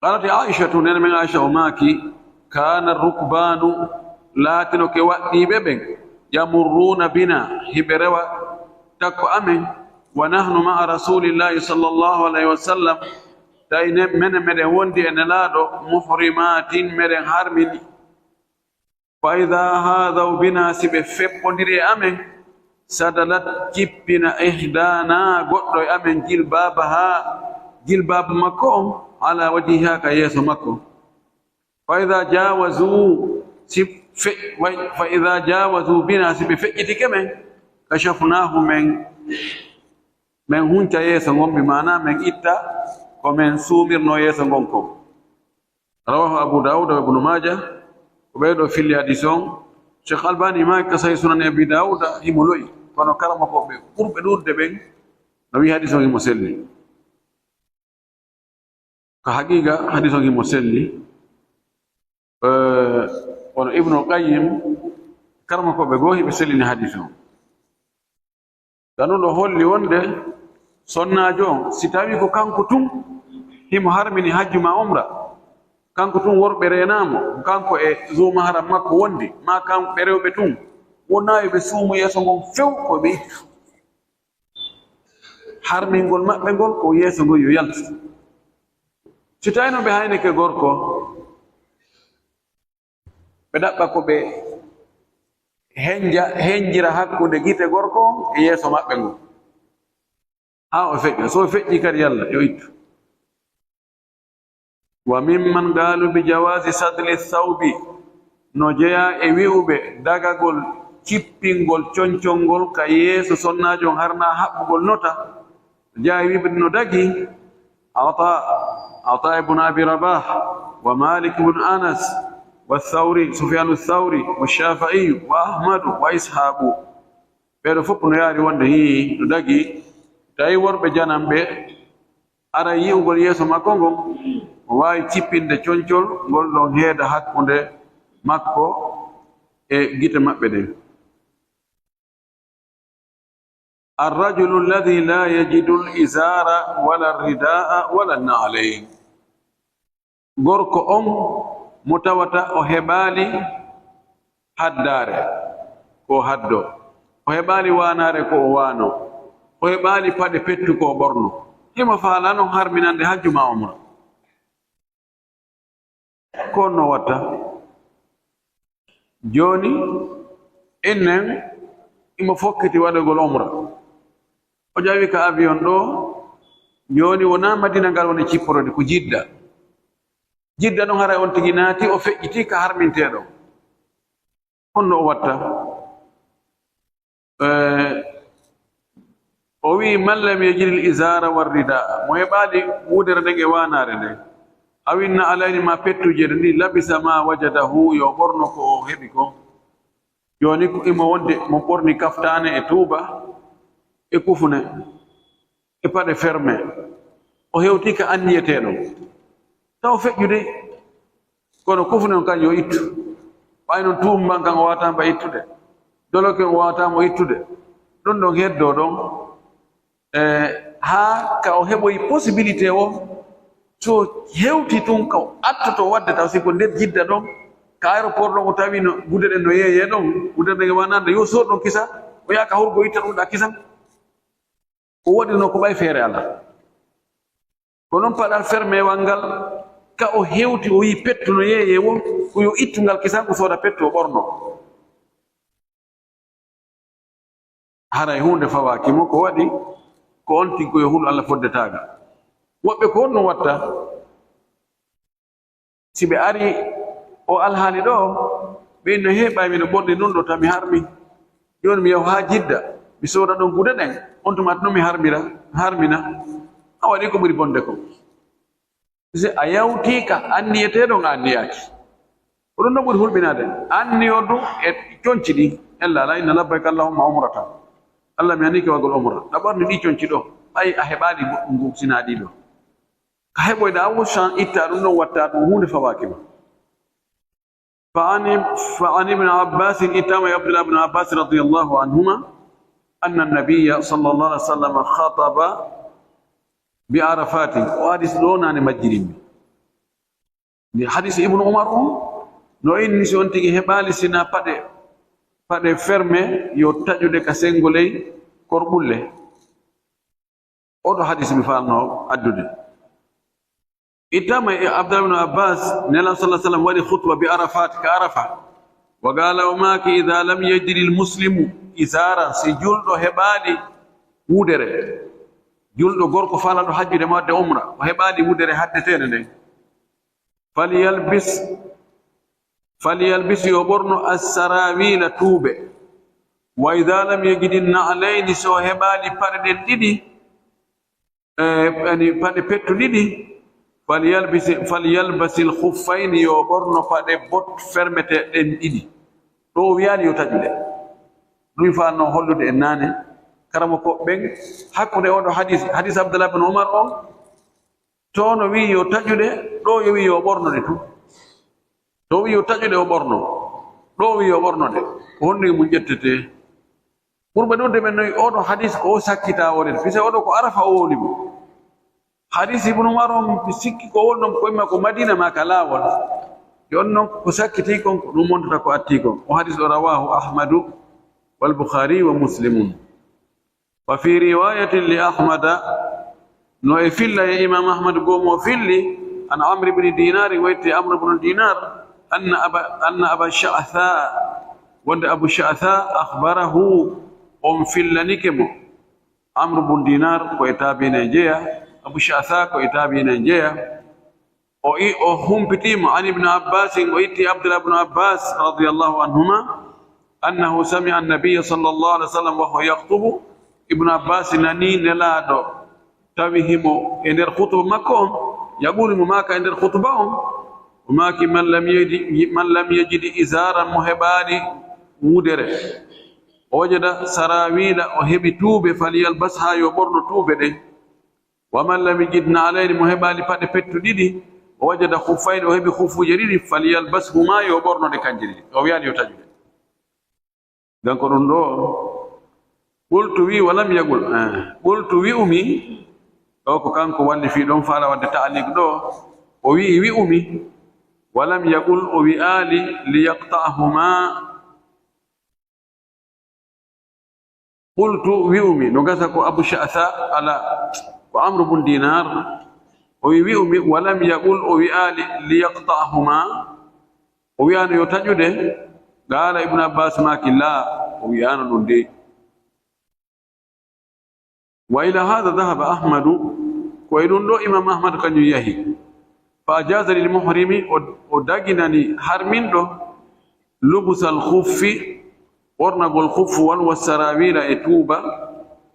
Qaalati Aishatu, nene men Aisha o maaki, "Kaana rukbaanu, laatino ke waɗɗiiɓe ɓen, yamurruuna bina, hiɓe rewa takko amen, wa nahnu ma'a Rasuulillahi sallallahu alayhi wa sallam, tawi ne-, menen meɗen wondi e Nelaaɗo, muhrimaatin, meɗen harmini." Fa idaa haadaw bina, si ɓe feppondiri e amen, sadalat, cippina, ihdaana, goɗɗo e amen, jilbaabaha, jilbaabu makko on, ala wajhiha, ka yeeso makko. Fa idaa jaawazu, si fe-, wa-, fa idaa jaawazu bina, si ɓe feƴƴitike men, kashafnaahu, men, men hunca yeeso ngon, bi maana men itta ko men suumirno yeeso ngon kon. Rawahu Abu Dawud wa Ibnu Maaja, ko ɓee ɗoo filli hadis on. Cheikh Albani maaki ka Sahih Sunan Abi Dawud, himo lo'i, kono karamokooɓe ɓurɓe ɗuuɗude ɓen no wi'i hadis on himo selli. Ko haqiiqa, hadis on himo selli. Eh, kono Ibnu Qayyim, karamokooɓe goo, hiɓe sellini hadis on. Ɗun ɗoo holli wonde sonnaajo on, si tawii ko kanko tun himo harmini hajju maa umra, kanko tun worɓe reenaamo, kanko e zu mahram makko wondi, maa kamɓe rewɓe tun, wonaa yo ɓe suumu yeeso ngon few, ko ɓe ittu. Harmingol maɓɓe ngol ko yeeso ngol yo yaltu. Si tawii no ɓe haynike gorko, ɓe ɗaɓɓa ko ɓe henja-, henjira hakkunde gite gorko on e yeeso maɓɓe ngon. Haa o feƴƴa. So o feƴƴii kadi, yalla, yo ittu. Wa mimman qaalu bi jawaazi sadli thawbi, no jeyaa e wi'uɓe dagagol cippingol concol ngol ka yeeso sonnaajo on, harnaa haɓɓugol nota. Jeyaa e wi'uɓe no dagi, Ata, Ata ibn Abi Rabah, wa Malik ibn Anas, wa Thawri, Sufyanu Thawri, wa Shafi'i, wa Ahmadu, wa Ishaqu. Ɓee ɗoo fof no yaari wonde hii no dagi, tawi worɓe jananɓe ara yi'ugol yeeso makko ngon, o waawi cippinde concol ngol ɗon heeda hakkunde makko e gite maɓɓe ɗen. Ar-rajulu alladhi la yajidu al-izara wala ar-ridaa wala an-na'layn. Gorko on mo tawata o heɓaali haddaare ko o haddoo, o heɓaali waanaare ko o waanoo, o heɓaali paɗe pettu ko o ɓornoo, himo faalaa non harminande hajju maa umra. Ko honno o watta? Jooni, innen himo fokkiti waɗugol umra. O ƴawi ka avion ɗoo, jooni wonaa Madina ngal woni cipporode, ko Jidda. Jidda non haray on tigi naati, o feƴƴiti ka harminteeɗo. Honno o watta? Eh, o wi'i, "Man lam yajidil izara war rida," mo heɓaali wudere nden e waanaare nden, "awin na'alayni," maa pettuuje ɗiɗi, "labisa ma wajadahu," yo ɓorno ko o heɓi kon. Jooni ko himo wonde mo ɓorni kaftaane e tuuba e kufune e paɗe ferme, o hewti ka anniyeteeɗo, taw feƴƴude, kono kufune on kan yo ittu. Ɓay non tuuba mban kan o waata mba ittude. Doloke o waawata mo ittude. Ɗum ɗon heddoo ɗon. E, haa ka o heɓoyi possibilité o, so hewti tun ka o attoto waɗde taw si ko nder Jidda ɗon, ka aéroport ɗon o tawi no gude ɗen no yeeyee ɗon, gude ɗen e wanaande, yo soodo ɗon kisa, o yaha ka hurgo itta ɗum ɗa kisan. O waɗirno ko ɓay feere alaa. Ko non paɗal fermeewal ngal, ka o hewti o yii pettu no yeeyee won, ko yo ittu ngal kisan ko sooda pettu o ɓorno. Haray huunde fawaaki mo, ko waɗi ko on tigi ko yo hulu Alla fodde taaga. Woɓɓe ko honno watta? Si ɓe ari o alhaali ɗo, ɓe inno, "He, ɓay miɗo ɓorni non ɗo, tan mi harmi. Jooni mi yahu haa Jidda, mi sooda ɗon gude ɗen, on tuma no mi harmira, harmina." A waɗi ko ɓuri bonde ko. Si a yawti ka anniyetee ɗon, a anniyaaki. Ko ɗum no ɓuri hulɓinaade. Anniyo du e conci ɗi. En laala inna labbayka Allahumma umratan. Allah mi annike wagol umra. A ɓorni ɗi conci ɗo. Ɓay a heɓaali goɗɗum ngu sinaa ɗi ɗo. Ka heɓoyɗa a wuccan itta ɗum ɗon watta ɗum huunde fawaaki ma. فعن، فعن ابن عباس، ittama e Abdullah ibn Abbas radiyallahu anhuma, أن النبي صلى الله عليه وسلم خطب بعرفات. O hadis ɗo nane majjirimmi. Ndi hadis Ibnu Umar on, no inni si on tigi heɓaali sina paɗe, paɗe ferme, yo taƴude ka sengo ley korɓulle. Oɗo hadis mi faalno addude. Ittama e Abdullah ibn Abbas, Nela sallallahu alaihi wasallam waɗi khutba bi Arafat, ka Arafa. Wa qala, o maaki, "Idha lam yajid al muslimu izara," si julɗo heɓaali wudere. Julɗo gorko faalaɗo hajjude ma waɗde umra, o heɓaali wudere haddeteende nden. Falyalbis, falyalbis yo ɓorno as-sarawila tuube. Wa idha lam yajid an-na'layni, so heɓaali paɗe ɗen ɗiɗi, eh, yani paɗe pettu ɗiɗi, falyalbis, falyalbasil khuffayni, yo ɓorno paɗe bot fermete ɗen ɗiɗi. Ɗo o wiyaali yo taƴude. Ɗum faanno hollude en naane, karamoko ɓen, hakkunde oɗo hadis, hadis Abdullah bin Umar on, to no wi'i yo taƴude, ɗo yo wi'i yo ɓorno ɗe tun. To wi'i yo taƴude o ɓorno, ɗo wi'i yo ɓorno ɗe. Ko honɗun e mun ƴettete? Ɓurɓe ɗuuɗude men noyi oɗo hadis ko o sakkita o ɗen. Fise oɗo ko Arafa o wowli mo. Hadis Ibnu Umar on mi sikki ko wonno ko imma ko Madina ma ka laawol. Yo on non ko sakkiti kon ko ɗum wontata ko atti kon. O hadis o rawahu Ahmadu wal Bukhari wa Muslimun. Wa fi riwayatin li Ahmada, no e filla e Imam Ahmad goo mo filli, an Amr ibn Dinar, o itti Amr ibn Dinar, anna Aba, anna Aba Sha'tha, wonde Abu Sha'tha, akhbarahu, on fillanike mo. Amr ibn Dinar ko e taabiina e jeya, Abu Sha'tha ko e taabiina e jeya. O i-, o humpitiima, an Ibn Abbas, o itti Abdullah ibn Abbas radiyallahu anhuma, annahu sami'a an-nabiyya sallallahu alaihi wasallam wa huwa yakhtubu. Ibn Abbas nani Nelaaɗo tawi himo e nder khutba makko on, yaqulu, mo maaka e nder khutba on, o maaki, "Man lam yajid, man lam yajid izaran," mo heɓaali wudere. O wajada sarawila, o heɓi tuube, "falyalbas," haa yo ɓorno tuube ɗen. Wa man lam yajid na'layni, mo heɓaali paɗe pettu ɗiɗi, o wajada khuffayni, o heɓi khuffuuje ɗiɗi, falyalbashuma, yo ɓorno ɗe kanje ɗiɗi. O wiyaali yo taƴu ɗe. Donc ɗum ɗo, qultu wi, wa lam yaqul, eh, qultu wi'umi, ɗo ko kanko walli fii ɗon faala wadde ta'liq ɗo, o wi'i wi'umi, wa lam yaqul, o wi'aali, liyaqta'huma, Qultu, wi'umi, no gasa ko Abu Sha'tha, ala, ko Amru bun Dinar. O wi, wi'umi, wa lam yaqul, o wi'aali, liyaqta'huma, o wi'aano yo taƴude. Qaala Ibnu Abbas maaki, laa, o wi'aano ɗum de. Wa ila hadha dhahaba Ahmadu, ko e ɗum ɗo Imam Ahmad kañum yahi. Fa ajaza lil muhrimi, o, o daginani harminɗo, lubsal khuffi, ɓornagol khuffuwal, wa sarawila e tuuba,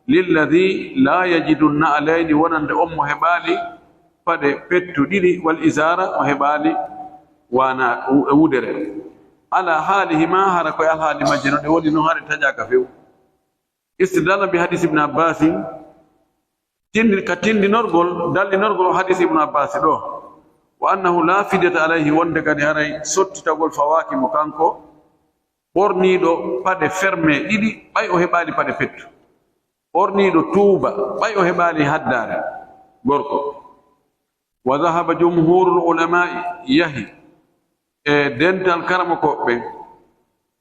lilladhi la yajidu na'layni, wonande on mo heɓaali paɗe pettu ɗiɗi, wal izara, o heɓaali wana, wu-, wudere. Ala halihima, hara ko e alhaali majje no ɗe woni non, hara ɗe taƴaaka few. Istidlalan bi hadis Ibn Abbas, tindi-, ka tindinorgol, dallinorgol o hadis Ibn Abbas ɗo, wa annahu la fidyata alayhi, wonde kadi haray sottitagol fawaaki mo kanko, Ɓorniiɗo paɗe ferme ɗiɗi, ɓay o heɓaali paɗe pettu. Ɓorniiɗo tuuba, ɓay o heɓaali haddaare, gorko. Wa dhahaba jumhurul ulama'i, yahi e dental karamokooɓe ɓen,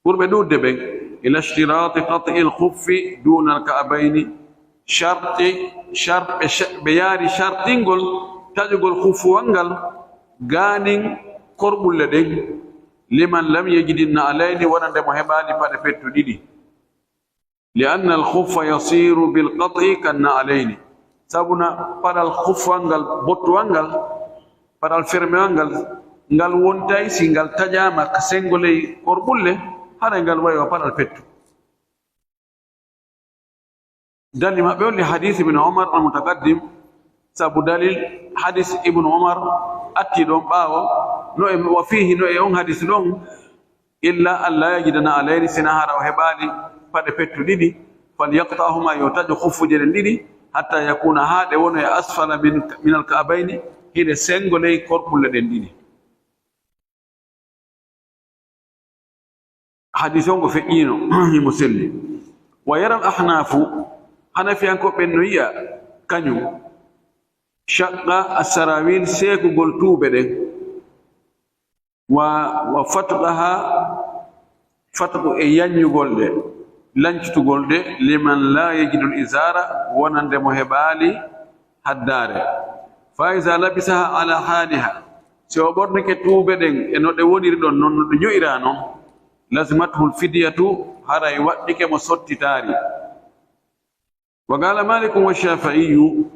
ɓurɓe ɗuuɗde ɓen, ila ishtiraati qat'il khuffi duunal ka'bayni, sharti, shar-, ɓe sha-, ɓe yaari shartingol taƴugol khuffuwal ngal gaanin korɓulle ɗen, liman lam yajidin na'alayni, wonande mo heɓaali paɗe pettu ɗiɗi. Li anna al khuffa yasiru bil qat'i kan na'alayni. Sabuna paɗal khuffuwal ngal, bottuwal ngal, paɗal fermewal ngal, ngal wontay si ngal taƴaama ka senngo ley korɓulle, haray ngal wayi wa paɗal pettu. Dalil maɓɓe on li hadith Ibn Umar al mutaqaddim, sabu dalil hadith Ibn Umar atti ɗon ɓaawo, no e, wa fihi, no e on hadith ɗon, illa an la yajida na'alayni, sina hara o heɓaali paɗe pettu ɗiɗi, falyaqta'huma, yo taƴo khuffuje ɗen ɗiɗi, hatta yakuna, haa ɗe wonoya, asfala min, min al ka'bayni, hiɗe senngo ley korɓulle ɗen ɗiɗi. Hadis on ko feƴƴiino, himo selli. Wa yaral ahnafu, hanafiyankoɓe ɓen no yi'a kañum, shaqqa assarawil, seekugol tuuɓe ɗen, wa, wa fatqaha, fatqu e yaññugol ɗe, lancitugol ɗe, liman la yajidul izara, wonande mo heɓaali haddaare. Fa iza labisaha ala haliha, si o ɓornike tuuɓe ɗen e no ɗe woniri ɗon, non no ɗe ño'ira non, lazimathul fidyatu, haray waɗɗike mo sottitaari. Wa qala Malikun wa Shafi'iyyu,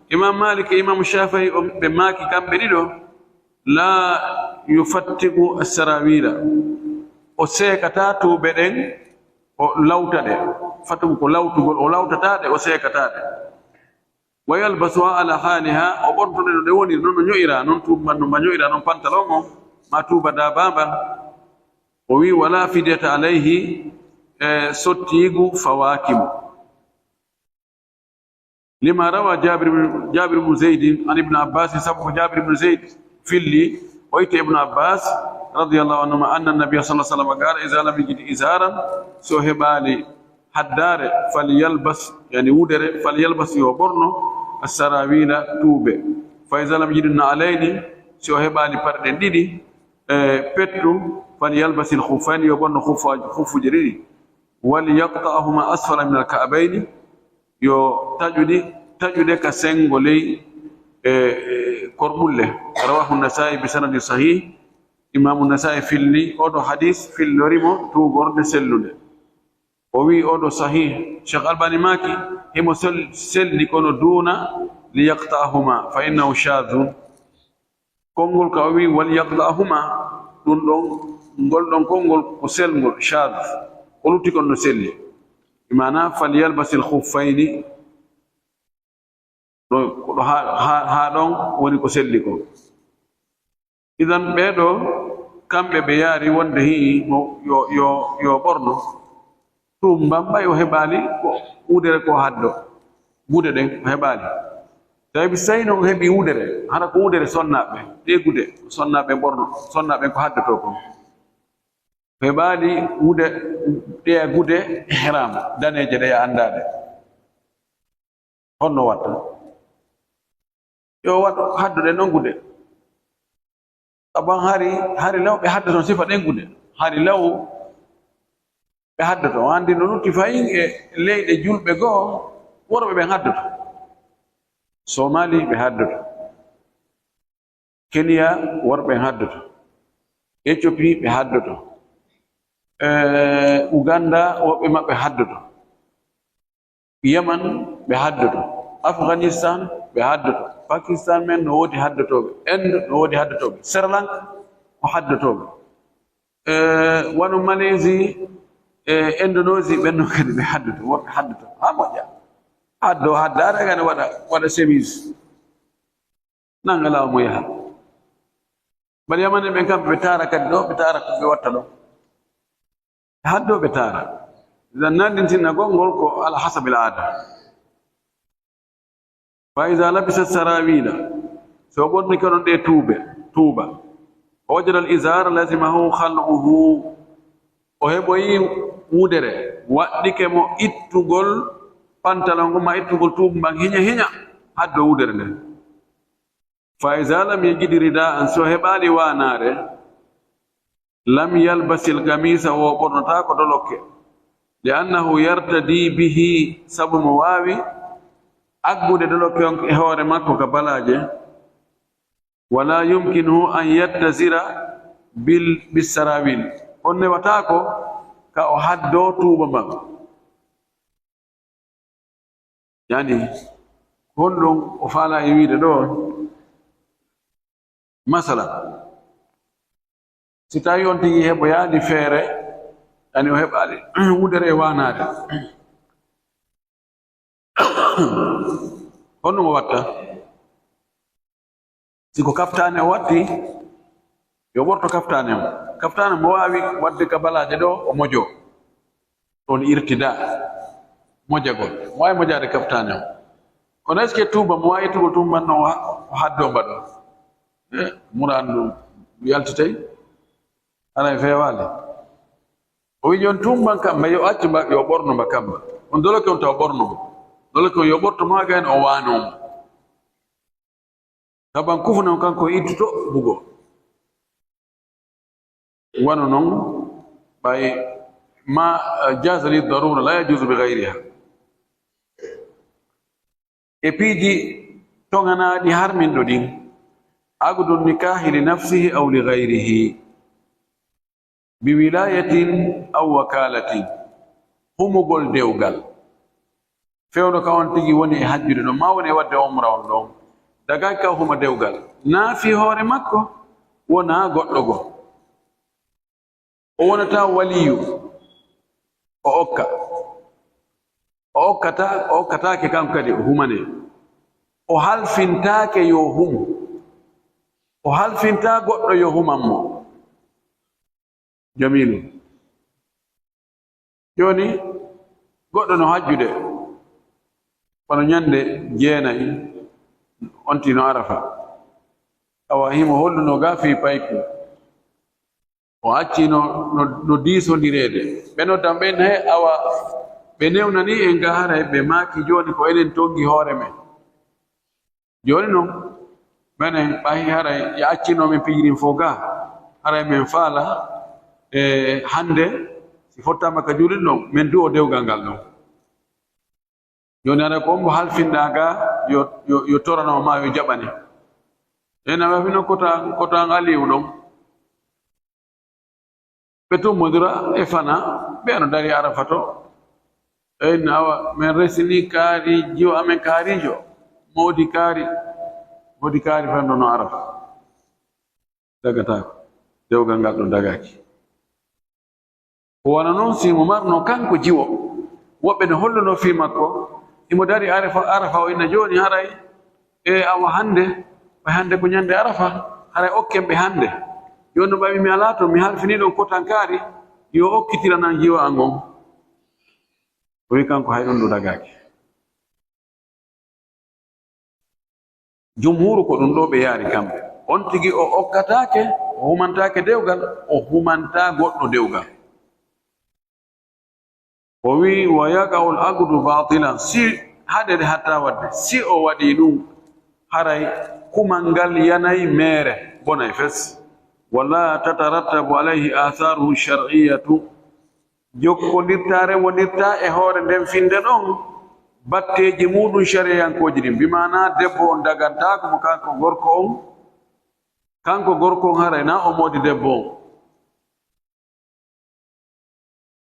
Imam Malik e Imam Shafi'i, o, ɓe maaki kamɓe ɗiɗo, la yufattiqu as-sarawila, o seekata tuuɓe ɗen, o lawta ɗe. Fatqu ko lawtugol, o lawtata ɗe, o seekata ɗe. Wa yalbasuha ala haliha, o ɓornto ɗe no ɗe woniri non, no ño'ira non, tuuba no mba ño'ira non, pantalon on, ma tuuba daabaa mban. O wi, wala fidyata alayhi, e sottiigu fawaaki mo. Lima rawa Jabir ibn, Jabir ibn Zayd an Ibn Abbas, sabu ko Jabir ibn Zayd filli, o itti Ibn Abbas radiyallahu anhuma, anna Nabiyya sallallahu alaihi wasallam qala, iza lam yajid izaran, so heɓaali haddaare, falyalbas, yani wudere, falyalbas, yo ɓorno, as-sarawila, tuuɓe. Fa iza lam yajid na'alayni, si o heɓaali paɗe ɗen ɗiɗi, e pettu, falyalbasil khuffayni, yo ɓorno khuffa-, khuffuuje ɗiɗi. Walyaqta'huma asfala min al-ka'bayni, yo taƴuɗi, taƴuɗe ka senngo ley, e, e, korɓulle. Rawahu Nasa'i bi sanadin sahih. Imaamu Nasa'i filli oɗo hadis, fillori mo tuugorde sellunde. O wi'i oɗo sahih. Cheikh Albani maaki, himo sel-, selli kono duuna liyaqta'huma, fa innahu shadhun. Konngol ka o wi'i, "Walyaqta'huma", ɗun ɗon, ngol ɗon konngol ko selngol, shadh. Ko lutti kon no selli. Bi maana, "Falyalbasil khuffayni." Ɗo, ko ɗo haa, haa, haa ɗon woni ko selli kon. Idan, ɓee ɗoo, kamɓe ɓe yaari wonde hi'i mo yo, yo, yo ɓorno. Ɗum mbammbay o heɓaali ko wudere ko haddo. Gude ɗen o heɓaali. Tawi so tawi non o heɓi wudere, hara ko wudere sonnaaɓe, ɗee gude ko sonnaaɓe ɓorno, sonnaaɓe ko haddotoo kon. O heɓaali wude, ɗee gude ihram, daneeje ɗe a anndaa ɗe. Honno watta? Yo waɗ, haddo ɗen non gude. Aban hari, hari law ɓe haddoto sifa ɗen gude. Hari law ɓe haddoto. Anndi no lutti fayin e leyɗe julɓe goo, worɓe ɓen haddoto. Somali ɓe haddoto. Kenya, worɓe haddoto. Ethiopie, ɓe haddoto. Eh, Uganda, woɓɓe maɓɓe haddoto. Yaman, ɓe haddoto. Afghanistan, ɓe haddoto. Pakistan men no woodi haddotooɓe. Inde no woodi haddotooɓe. Sri Lanka, ko haddotooɓe. Eh, wano Malaisie, eh, Indonesie, ɓen non kadi ɓe haddoto. Woɓɓe haddoto. Haa moƴƴa. Haddo, hadda, ara gana waɗa, waɗa chemise. Nanga laamu yaha. Bari yamani ɓen kam ɓe taara kadi ɗo, ɓe taara ko ɓe watta ɗo. Haddo ɓe taara. Idan nanndintinagol ngol ko ala hasabil aada. Fa iza labisa sarawila, so ɓorni ko ɗon ɗe tuube, tuuba. Wajada al izar lazimahu khal'uhu. O heɓoyi wudere, waɗɗike mo ittugol pantalon ngon ma ittugol tuuba mban hiña hiña haddo wudere nden. Fa iza lam yajid ridaan, si o heɓaali waanaare, lam yalbasil qamiisa, wo ɓornotaako dolokke. Li annahu yartadi bihi, sabu mo waawi aggude dolokke on e hoore makko ka balaaje. Wala yumkinuhu an yattazira bil, bis sarawil. On newataako ka o haddoo tuuba mban. Yani, honɗum o faala e wiide ɗo? Masala, si tawi on tigi heɓoyaali feere, yani o heɓaali wudere e waanaade, honɗum o watta? Si ko kaftaane o watti, yo ɓorto kaftaane on. Kaftaane mo waawi waɗde ka balaaje ɗo, o mojo. Ɗon irtida, mojagol. Mo waawi mojaade kaftaane on. Kono est-ce que tuuba mo waawi ittugol tuuba mban non o ha-, o haddoo mba ɗon? Eh, muraan ɗum yaltitay. Haray feewaali. O wi'i, "Jooni tuuba mban kamma, yo accu mba, yo ɓorno mba kamma." On doloke on taw ɓorno mba. Doloke on yo ɓorto maaga en, o waano mba. Taban kufuna on kanko ittuto bugo. Wano non, ɓay ma, eh, jaza li darura, la yajuzu bi ghayriha. E piiji toŋanaaɗi harminɗo ɗin, aqdu nikahi li nafsihi aw li ghayrihi, bi wilayatin aw wakalatin, humugol dewgal. Fewndo ka on tigi woni e hajjude ɗon, ma woni e waɗde umra on ɗon, dagaaki ka huma dewgal, naa fii hoore makko, wonaa goɗɗo goo. O wonataa waliyu, o okka. O okkata-, o okkataake kanko kadi, o humanee. O halfintaake yo humu. O halfintaa goɗɗo yo human mo. Jamiilu. Jooni, goɗɗo no hajjude, kono ñande jeenay, on tino Arafa. Awa, himo holluno ga fii payku. O acci no, no, no diisondireede. Ɓe noddan ɓen, he, awa, ɓe newnani en ga, haray ɓe maaki jooni ko enen tongi hoore men. Jooni non, menen ɓay haray ya accino min piiji ɗin fof ga, haray men faala, e, hannde, si fottaama ka juulin ɗon, men du'o dewgal ngal ɗon. Jooni haray ko on mo halfinɗaa ga, yo, yo, yo torano ma, yo jaɓane. En a wafino kota, kota Aliyu ɗon. Ɓe tummodira e fana, ɓe no dari Arafa to. Ɓe inna, awa, men resini kaari, jiwo amen kaarijo, moodi kaari, moodi kaari fanɗo no Arafa. Dagataako, dewgal ngal ɗo dagaaki. Ko wano non si mo marno kanko jiwo, woɓɓe no holluno fii makko, himo dari Arafa, Arafa o inna jooni haray, e awa hannde, ɓay hannde ko ñande Arafa, haray okken ɓe hannde. Jooni no ɓay mi alaa to, mi halfinii ɗon kotankaari, yo okkitiranan jiwo an on. O wi'i kanko hay ɗon ɗo dagaaki. Jumhuuru ko ɗum ɗo ɓe yaari kamɓe. On tigi o okkataake, o humantaake dewgal, o humantaa goɗɗo dewgal. O wi'i, "Wa yaqa'ul aqdu batilan." Si haɗe de hatta wadde, si o waɗi ɗum, haray kumal ngal yanay meere, bonay fes. "Wala tatarattabu alayhi atharuhu shar'iyyatu." Jokkondirtaare wonirta e hoore nden finde ɗon, batteeji muɗum shariyankooji ɗin. Bi maana debbo on dagantaako mo kanko gorko on, kanko gorko on haray na o moodi debbo on.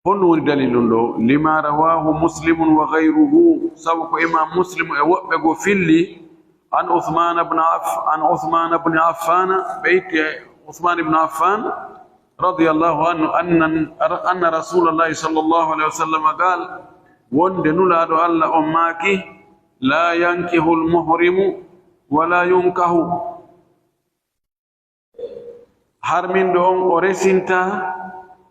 Honɗum woni dalil ɗum ɗo? Lima rawahu Muslimun wa ghayruhu, sabu ko Imam Muslim e woɓɓe goo filli, an Uthman ibn Aff-, an Uthman ibn Affan, ɓe itti e Uthman ibn Affan, radiyallahu anhu, anna, anna Rasulallahi sallallahu alayhi wa sallam qal, wonde Nulaaɗo Allah on maaki, "La yankihul muhrimu wa la yunkahu." Harminɗo on o resinta,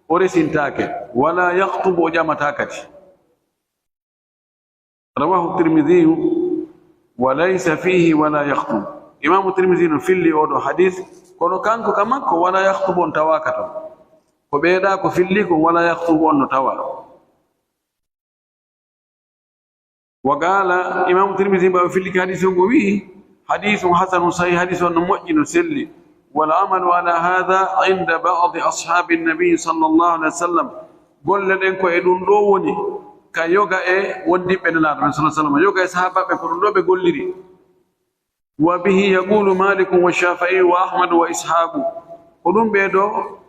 o resintaake, wala yaktubu, o ƴamataa kadi. Rawahu Tirmidhiyu, wa laysa fihi wala yaktubu. Imaamu Tirmidhi no filli oo ɗoo hadis, kono kanko ka makko wala yaktubu on tawaaka ton. Ko ɓeeɗa ko filli ko wala yakhtubu on no tawa. Wa qala, Imam Tirmidhi, ɓaawo filliki hadisi on, o wi'i, hadithun hasanun sahih, hadisi on no moƴƴi, no selli. Wal amalu ala hadha inda ba'di ashabi nabi sallallahu alaihi wasallam. Golle ɗen ko e ɗum ɗo woni ka yoga e wondiɓɓe Nelaaɗo men sallallahu alaihi wasallam. Yoga e sahabaɓe ko ɗum ɗo ɓe golliri. Wa bihi yaqulu Maliku wa Shafi'i wa Ahmadu wa Ishaqu. Ko ɗum ɓee ɗo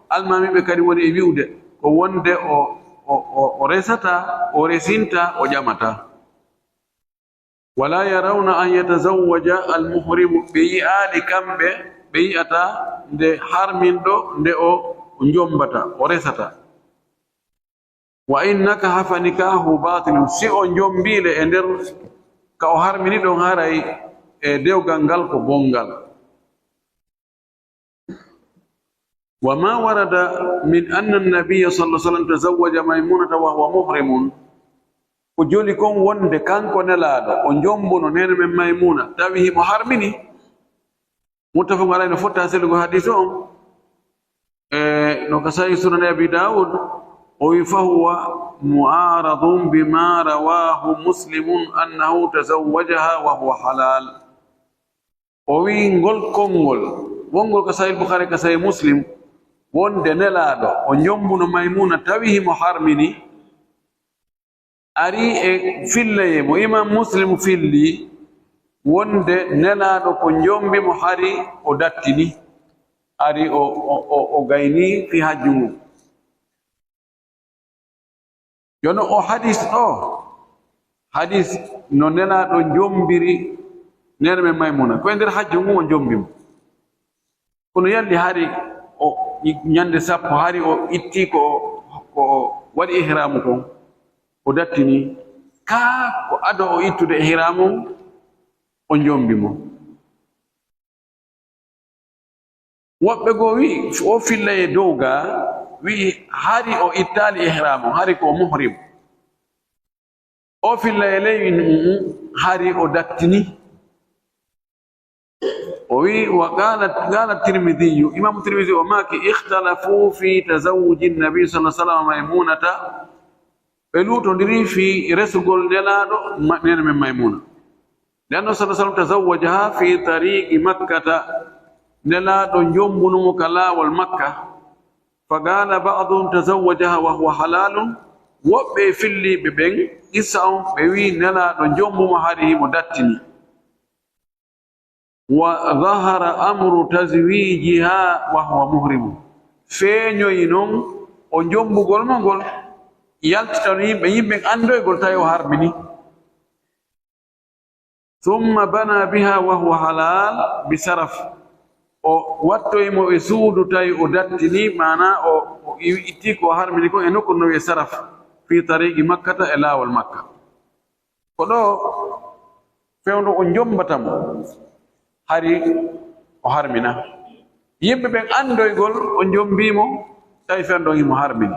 almaamiiɓe kadi woni e wi'ude ko wonde o, o, o, o resata, o resinta, o ƴamata. Wala yarawna an yatazawwaja al-muhrimu. Ɓe yi'aali kamɓe, ɓe yi'ata nde harminɗo, nde o, o njombata, o resata. Wa in nakaha fa nikahu batilun. Si o njombiile e nder ka o harmini ɗon, haray e dewgal ngal ko bonngal. Wa ma warada min anna an-nabiyya sallallahu alaihi wasallam tazawwaja Maymunata wa huwa muhrimun. Ko joli kon wonde kanko Nelaaɗo o njombuno neene men Maymuna, tawi himo harmini. Muttafaqun alayhi, no fotta sellugo hadis on. E, no ka Sahih Sunan Abi Dawud, o wi, "Fa huwa mu'aradun bima rawahu Muslimun annahu tazawwajaha wa huwa halal." O wi, ngol konngol wonngol ka Sahih Bukhari, ka Sahih Muslim, wonde Nelaaɗo o njombuno Maymuna tawi himo harmini, ari e fillayee mo Imam Muslim filli wonde Nelaaɗo ko njombi mo hari o dattini, ari o, o, o, o gayni fi hajju ngun. Jono o hadis ɗo, hadis no Nelaaɗo njombiri neene men Maymuna, ko e nder hajju ngun o njombi mo. Kono yalli hari o, ñande sappo, hari o itti ko, ko o waɗi ihramu kon, o dattini, kaa ko ado o ittude ihramu on, o njombi mo. Woɓɓe goo wi'i, o fillay e dow gaa, wi'i hari o ittaali ihramu, hari ko o muhrim. O fillay e ley, wi'i, "Mm, mm, hari o dattini." O wi'i, wa qala, qala Tirmidhi, Imam Tirmidhi o maaki, "Ikhtalafu fi tazawwuji Nabi sallallahu alaihi wasallam Maimunata." Ɓe luutondiri fii resugol Nelaaɗo ma-, neene men Maymuna. Li annahu sallallahu alaihi wasallam tazawwajaha fi tariqi Makkata. Nelaaɗo njombuno mo ka laawol Makka. Fa qala ba'duhum tazawwajaha wa huwa halalun. Woɓɓe e filliiɓe ɓen, qissa on, ɓe wi'i Nelaaɗo njombu mo hari himo dattini. Wa dhahara amru tazwijiha wa huwa muhrimun. Feeñoyi non o njombugol mo ngol, yaltitano yimɓe, yimɓe anndoygol tawi o harmini. Thumma bana biha wa huwa halal bi saraf. O wattoyi mo e suudu tawi o dattini, maana o, o itti ko o harmini kon e nokku no wi'e saraf, fi tariqi Makkata, e laawol Makka. Ko ɗo fewndo o njombata mo, hari o harmina. Yimɓe ɓen anndoygol o njombii mo, tawi fewndo on himo harmini.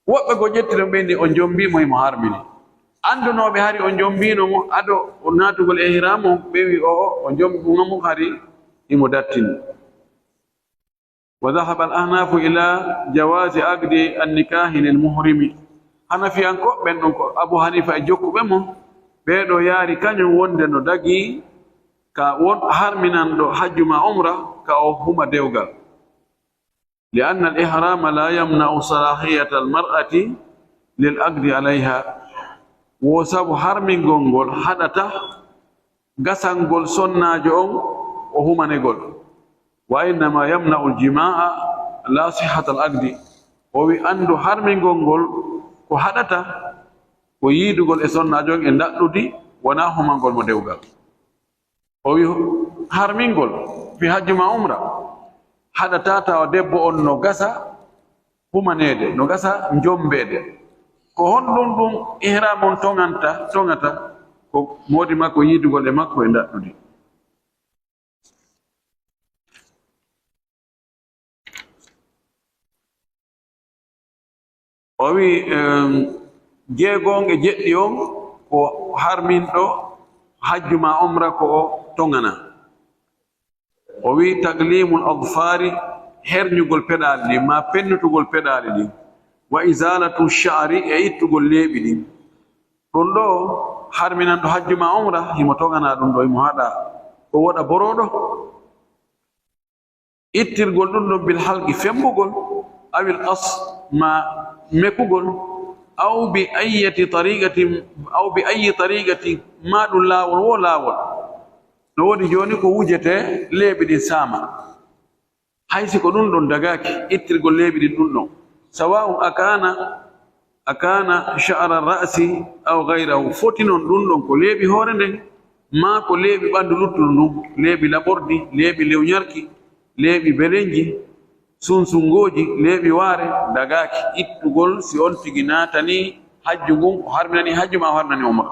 Woɓɓe goo ƴetti ɗon ɓe inni o njombii mo, himo harmini. Anndunooɓe hari o njombiino mo ado o naatugol ihraam on, ɓe wi o'o o njombuno mo hari himo dattini. Wa dhahaba al-ahnafu ila jawazi aqdi an-nikahi lil muhrimi. Hanafiyankooɓe ɓen ɗon ko Abu Hanifa e jokkuɓe mo, ɓee ɗoo yaari kañum wonde no dagii ka won harminanɗo hajju maa umra ka o huma dewgal. Li anna al-ihrama la yamna'u salahiyata al-mar'ati lil aqdi alayha. Wo sabu harmingol ngol haɗata gasangol sonnaajo on o humanegol. Wa innama yamna'u al-jima'a la sihhata al-aqdi. O wi anndu harmingol ngol ko haɗata ko yiidugol e sonnaajo on e ndaɗɗudi, wonaa humangol mo dewgal. O wi harmingol fi hajju maa umra haɗata tawa debbo on no gasa humaneede, no gasa njombeede. Ko honɗum ɗum ihraam on toŋanta, toŋata? Ko moodi makko yiidugol e makko e ndaɗɗudi. O wi, em, jeegon e jeɗɗi on ko harminɗo hajju maa umra ko o toŋana. O wi taqlimul adfari, herñugol peɗaali ɗin, maa pennutugol peɗaali ɗin, wa izalatu sha'ri, e ittugol leeɓi ɗin. Ɗum ɗo harminanɗo hajju maa umra, himo toŋanaa ɗum ɗo, himo haɗa ko woɗa borooɗo. Ittirgol ɗum ɗon bil halqi, fembugol, awil qas, maa mekugol, aw bi ayyati tariqatin, aw bi ayyi tariqatin, maa ɗum laawol wo laawol. No woodi jooni ko wujetee leeɓi ɗin saama. Hay si ko ɗum ɗon dagaaki, ittirgol leeɓi ɗin ɗum ɗon. Sawa'un akana, akana sha'ra ra'si aw ghayrahu. Foti non ɗum ɗon ko leeɓi hoore nden, maa ko leeɓi ɓandu luttuɗo ndun, leeɓi laɓordi, leeɓi lewñarki, leeɓi belenji, sunsungooji, leeɓi waare, dagaaki ittugol si on tigi naatani hajju ngun, o harminani hajju maa o harminani umra.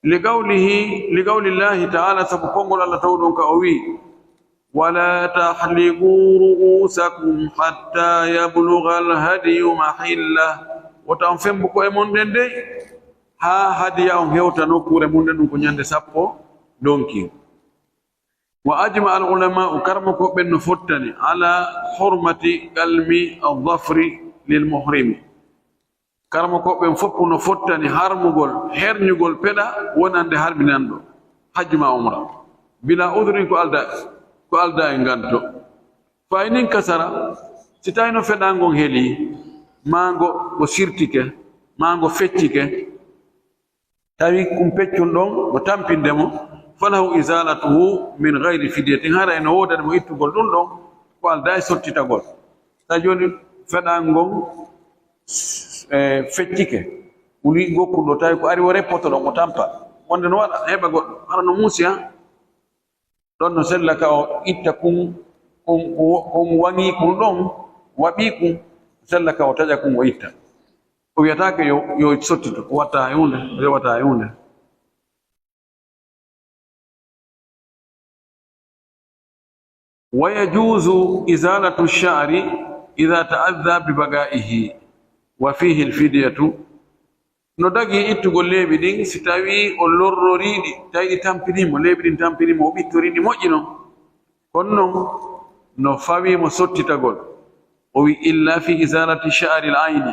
Li qawlihi, li qawlillahi ta'ala, sabu konngol Allah tawɗon ka o wi'i, "Wala tahliqu ru'usakum hatta yablugha al-hadyu mahillah." Wota on fembu ko'e mon ɗen dey, haa hadiya on hewta nokkuure mun ɗen, ɗum ko ñande sappo donki. Wa ajma al-ulama'u, karamokooɓe ɓen no fottani, ala hurmati qalmi al-dhafri lil muhrimi. Karamokooɓe ɓen fof no fottani harmugol, herñugol peɗa wonande harminanɗo hajju maa umra, bila udhrin, ko alda, ko alda e nganto. Fa in inkasara, si tawii no feɗaango on helii, maa ngo, ngo sirtike, maa ngo feccike, tawi kun peccun ɗon, ngo tampinde mo, falahu izalatuhu min ghayri fidyatin, haray no woodani mo ittugol ɗum ɗon, ko alda e sottitagol. Tawi jooni feɗaango ngon e, feccike, wuli gokkuɗo, tawi ko ari o reppoto ɗon, o tampa. Wonde no waɗa, heɓa goɗɗo, hara no muusi, ha? Ɗon no sella ka o itta kun, kun, kun waŋi kun ɗon, waɓi kun, sella ka o taƴa kun, o itta. O wiyataake yo, yo sottito, o watta e huunde, o yoɓata e huunde. Wa yajuzu izalatu sha'ri idha ta'adha bi baqa'ihi wa fihi al-fidyatu. No dagi ittugol leeɓi ɗin si tawii o lorrorii ɗi, tawi ɗi tampinii mo, leeɓi ɗin tampinii mo, o ɓittorii ɗi moƴƴi non. Kono non no fawii mo sottitagol. O wi, "Illa fi izalati sha'ri al-ayni."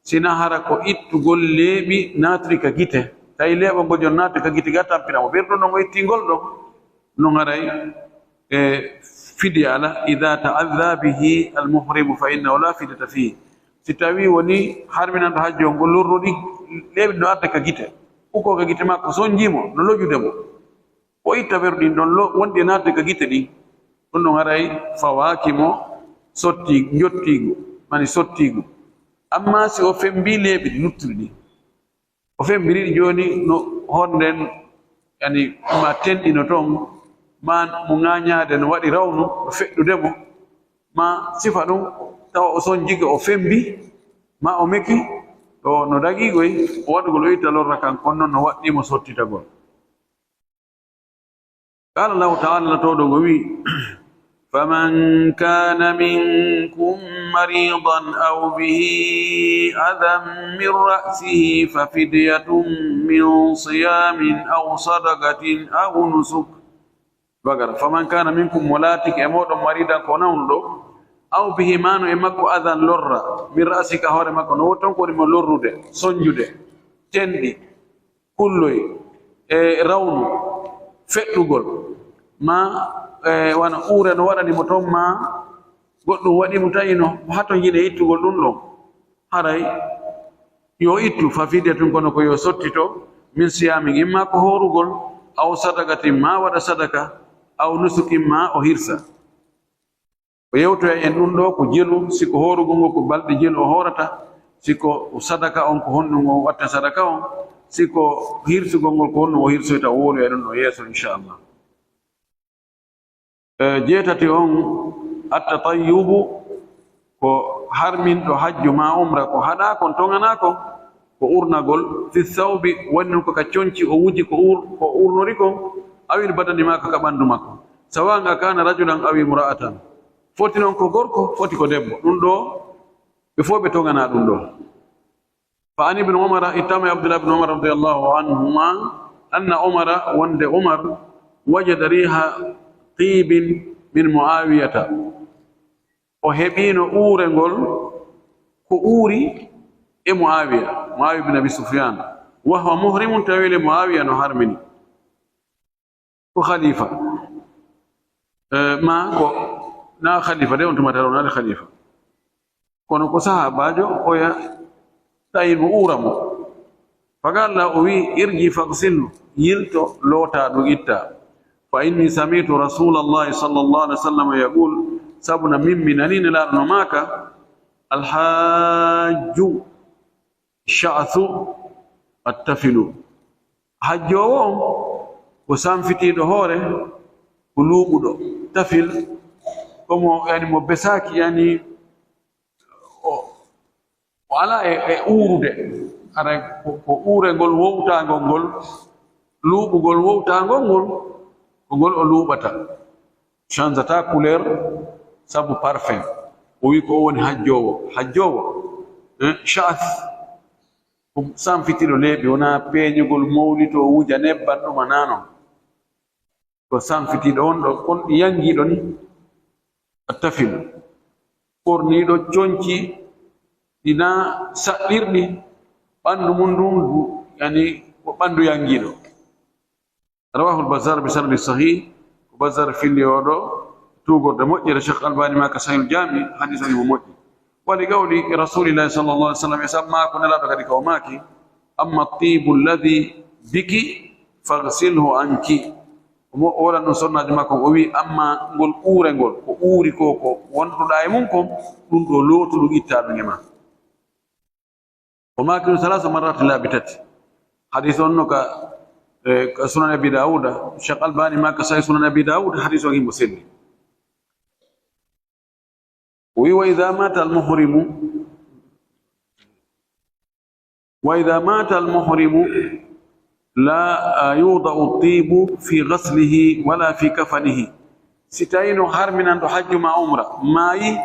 Sina hara ko ittugol leeɓi naatuɗi ka gite. Tawi leeɓa ngol jon naati ka gite ga tampina mo. Ɓerɗo non o itti ngol ɗon. Non haray, e, fidya ala, "Idha ta'adha bihi al-muhrimu fa innahu la fidyata fihi." Si tawi woni harminanɗo hajju on, o lorrodi leeɓi no adda ka gite. Ukko ka gite makko, sonji mo, no lojude mo. O itta ɓerɗi ɗin ɗon lo-, wonɗi e naatde ka gite ɗin. Ɗum ɗon haray fawaaki mo sotti, njottiigu, mani sottiigu. Ammaa si o fembii leeɓi ɗi luttuɗi ɗin, o femmbiri ɗi jooni no honɗen, yani, ma tenɗino toon, ma mo ŋaañaade no waɗi rawnu, no feɗɗude mo, ma sifa ɗum, tawa o sonjike, o femmbi, ma o meki, ɗo no dagii koy, o waɗugol o itta lorra kan, kono noon no waɗɗii mo sottitagol. Qaala Allahu ta'ala, Alla towɗo ngo wi'i, "Faman kana minkum maridan aw bihi adan min ra'sihi fa fidyatun min siyamin aw sadaqatin aw nusuk." Bagara, "Faman kana minkum", mo laatike e mooɗon maridan ko nawnuɗo, aw bihi, mano e makko, adan lorra, min ra'sihi, ka hoore makko, no woni toon ko woni mo lorrude, sonjude, tenɗi, kulloy, e rawnu, feɗɗugol, ma, e, wano uure no waɗani mo toon, ma goɗɗum waɗi mo tawi no hatonjine ittugol ɗum ɗon, haray yo ittu, fa fidyatun, kono ko yo sottito, min siyamin, imma ko hoorugol, aw sadaqatin, ma waɗa sadaka, aw nusukin, ma o hirsa. O yewtoya en ɗum ɗo ko jelu, si ko hoorugol ngol ko balɗe jelu o hoorata, si ko sadaka on ko honɗum o watta sadaka on, si ko hirsugol ngol ko honɗum o hirsoyta, o wowloya ɗum ɗo yeeso inchallah. E, jeetati on, attatayyubu, ko harminɗo hajju ma umra, ko haɗa kon toŋana kon, ko urnagol, fi thawbi, woni ɗum ko ka conci o wuji ko ur-, ko urnori kon, awil badani ma ko ka ɓandu makko. Sawan a kana rajulan aw imra'atan. Foti non ko gorko, foti ko debbo. Ɗum ɗo, ɓe fof ɓe toŋana ɗum ɗo. Fa an Ibn Umar, ittama e Abdullah ibn Umar radiyallahu anhuma, anna Umara, wonde Umar, wajada riha tibin, من معاوية, o heɓiino uurengol ko uuri e Muawiya, Muawiya bin Abi Sufyan, وهو محرم, tawi le Muawiya no harmini. Ko khalifa, eh, ma ko na khalifa de, on tuma tawi o naati khalifa. Kono ko sahaabaajo, oya tawi mo uura mo. Faqaala, o wi, irji faghsilhu, yilto, loota ɗum, itta. Fa inni sami'tu Rasuulallahi sallallahu alayhi wa sallam yaqul, sabu na min mi nani Nelaaɗo no maaka, al hajju sha'thu attafilu. Hajjoowo on ko sanfitiiɗo hoore, ko luuɓuɗo. Tafil, ko mo, yani, mo besaaki, yani, o, o alaa e, e uurude. Ara ko, ko uurengol wowtaangol ngol, luuɓugol wowtaangol ngol, ko ngol o luuɓata. Change-ata couleur sabu parfum. O wi ko o woni hajjoowo. Hajjoowo, eh, sha'th, ko sanfitiiɗo leeɓi, wonaa peeñugol, mowlito, wuja nebban, ɗum a naano. Ko sanfitiiɗo on ɗo, kon ɗi yangiiɗo ni, a tafil. Ɓorniiɗo conci ɗi na saɗɗirɗi, ɓanndu mum ndun, yani, ko ɓanndu yangiiɗo. Rawahul Bazzar bi sanadi sahih, ko Bazzar filli oo ɗo, tuugorde moƴƴere. Cheikh Albani maaka Sahihul Jami, hadis on mo moƴƴi. Wa li qawli Rasulillahi sallallahu alaihi wasallam, e sabu maako Nelaaɗo kadi ka o maaki, amma tibu alladhi biki faghsilhu anki. O mo-, o waɗan ɗum sonnaajo makko, o wi, amma ngol uurengol, ko uuri ko, ko wonduɗa e mum kon, ɗum ɗo lootu ɗum, itta ɗum e ma. O maaki ɗum salasa marratin, laabi tati. Hadis on no ka, eh, ka Sunan Abi Dawuda. Cheikh Albani maaka Sahih Sunan Abi Dawud, hadis on himo selli. O wi, wa idha mata al muhrimu, wa idha mata al muhrimu, la, ah, yudau tibu fi ghaslihi wala fi kafanihi. Si tawino harminanɗo hajju ma umra maayi,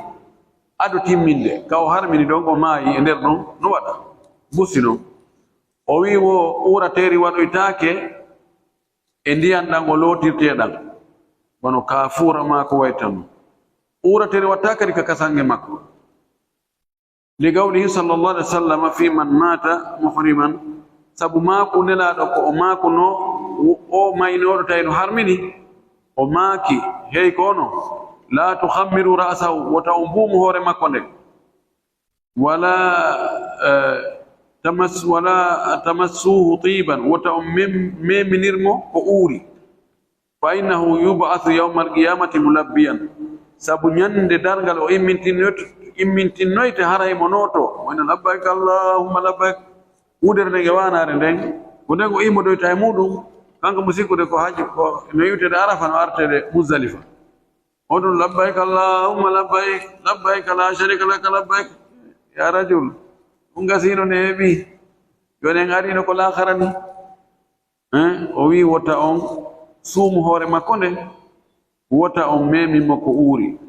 ado timminde, ka o harmini ɗon, o maayi e nder ɗon, no waɗa? Busi non. O wi wo uurateeri waɗoytaake e ndiyan ɗan o lootirtee ɗan, wano kaafuura maa ko wayi tan. Uurateeri watta kadi ka kasange makko. Li qawlihi sallallahu alaihi wasallam fi man mata muhriman, sabu maaku Nelaaɗo ko o maakuno, o maynooɗo tawi no harmini, o maaki, hey ko onon, la tukhammiru ra'sahu, wota on buumu hoore makko nden, wala, eh, tamas-, wala tamassuhu tiban, wota on mem-, meminir mo ko uuri. Fa innahu yub'athu yawmal qiyamati mulabbiyan. Sabu ñande darngal o immintinnoyte, immintinnoyte haray mo nooto. Mo ina labbayk Allahumma labbayk. Wudere nden e waanaare nden, ko nden o immodoyta e muɗum, kanko mo sikkude ko hajji, ko no iwtede Arafa, no artede Muzdalifa. On ɗum, labbayk Allahumma labbayk, labbayk la sharika laka labbayk. Ya rajul, ɗum gasino ne heɓi. Joni en arino ko laakhara ni. Hein? O wi wota on suumu hoore makko nde, wota on memi mo ko uuri.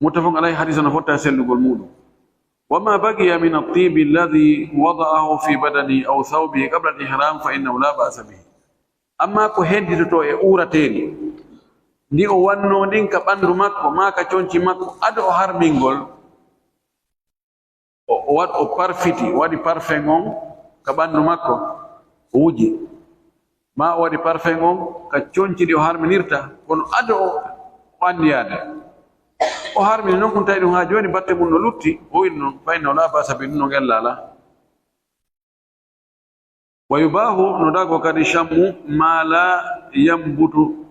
Muttafaqun alayhi, hadis no fotta e sellugol muɗum. Wa ma baqiya min at-tibi alladhi wada'ahu fi badanihi aw thawbihi qabla al-ihram fa innahu la ba'sa bihi. Amma ko henditoto e uurateeri ndi o wanno ndin ka ɓandu makko, maa ka conci makko, ado o harmingol, o, o waɗ-, o parfiti, o waɗi parfum on ka ɓandu makko, o wuji. Maa o waɗi parfum on ka conci ɗi o harminirta, kono ado o, o anniyaade. O harmini non, kun tawi ɗum haa jooni batte mum no lutti, o wiɗi non, fa innahu la ba'sa bi, ɗum non ella alaa. Wa yubahu, no dago kadi, shammu ma la yambutu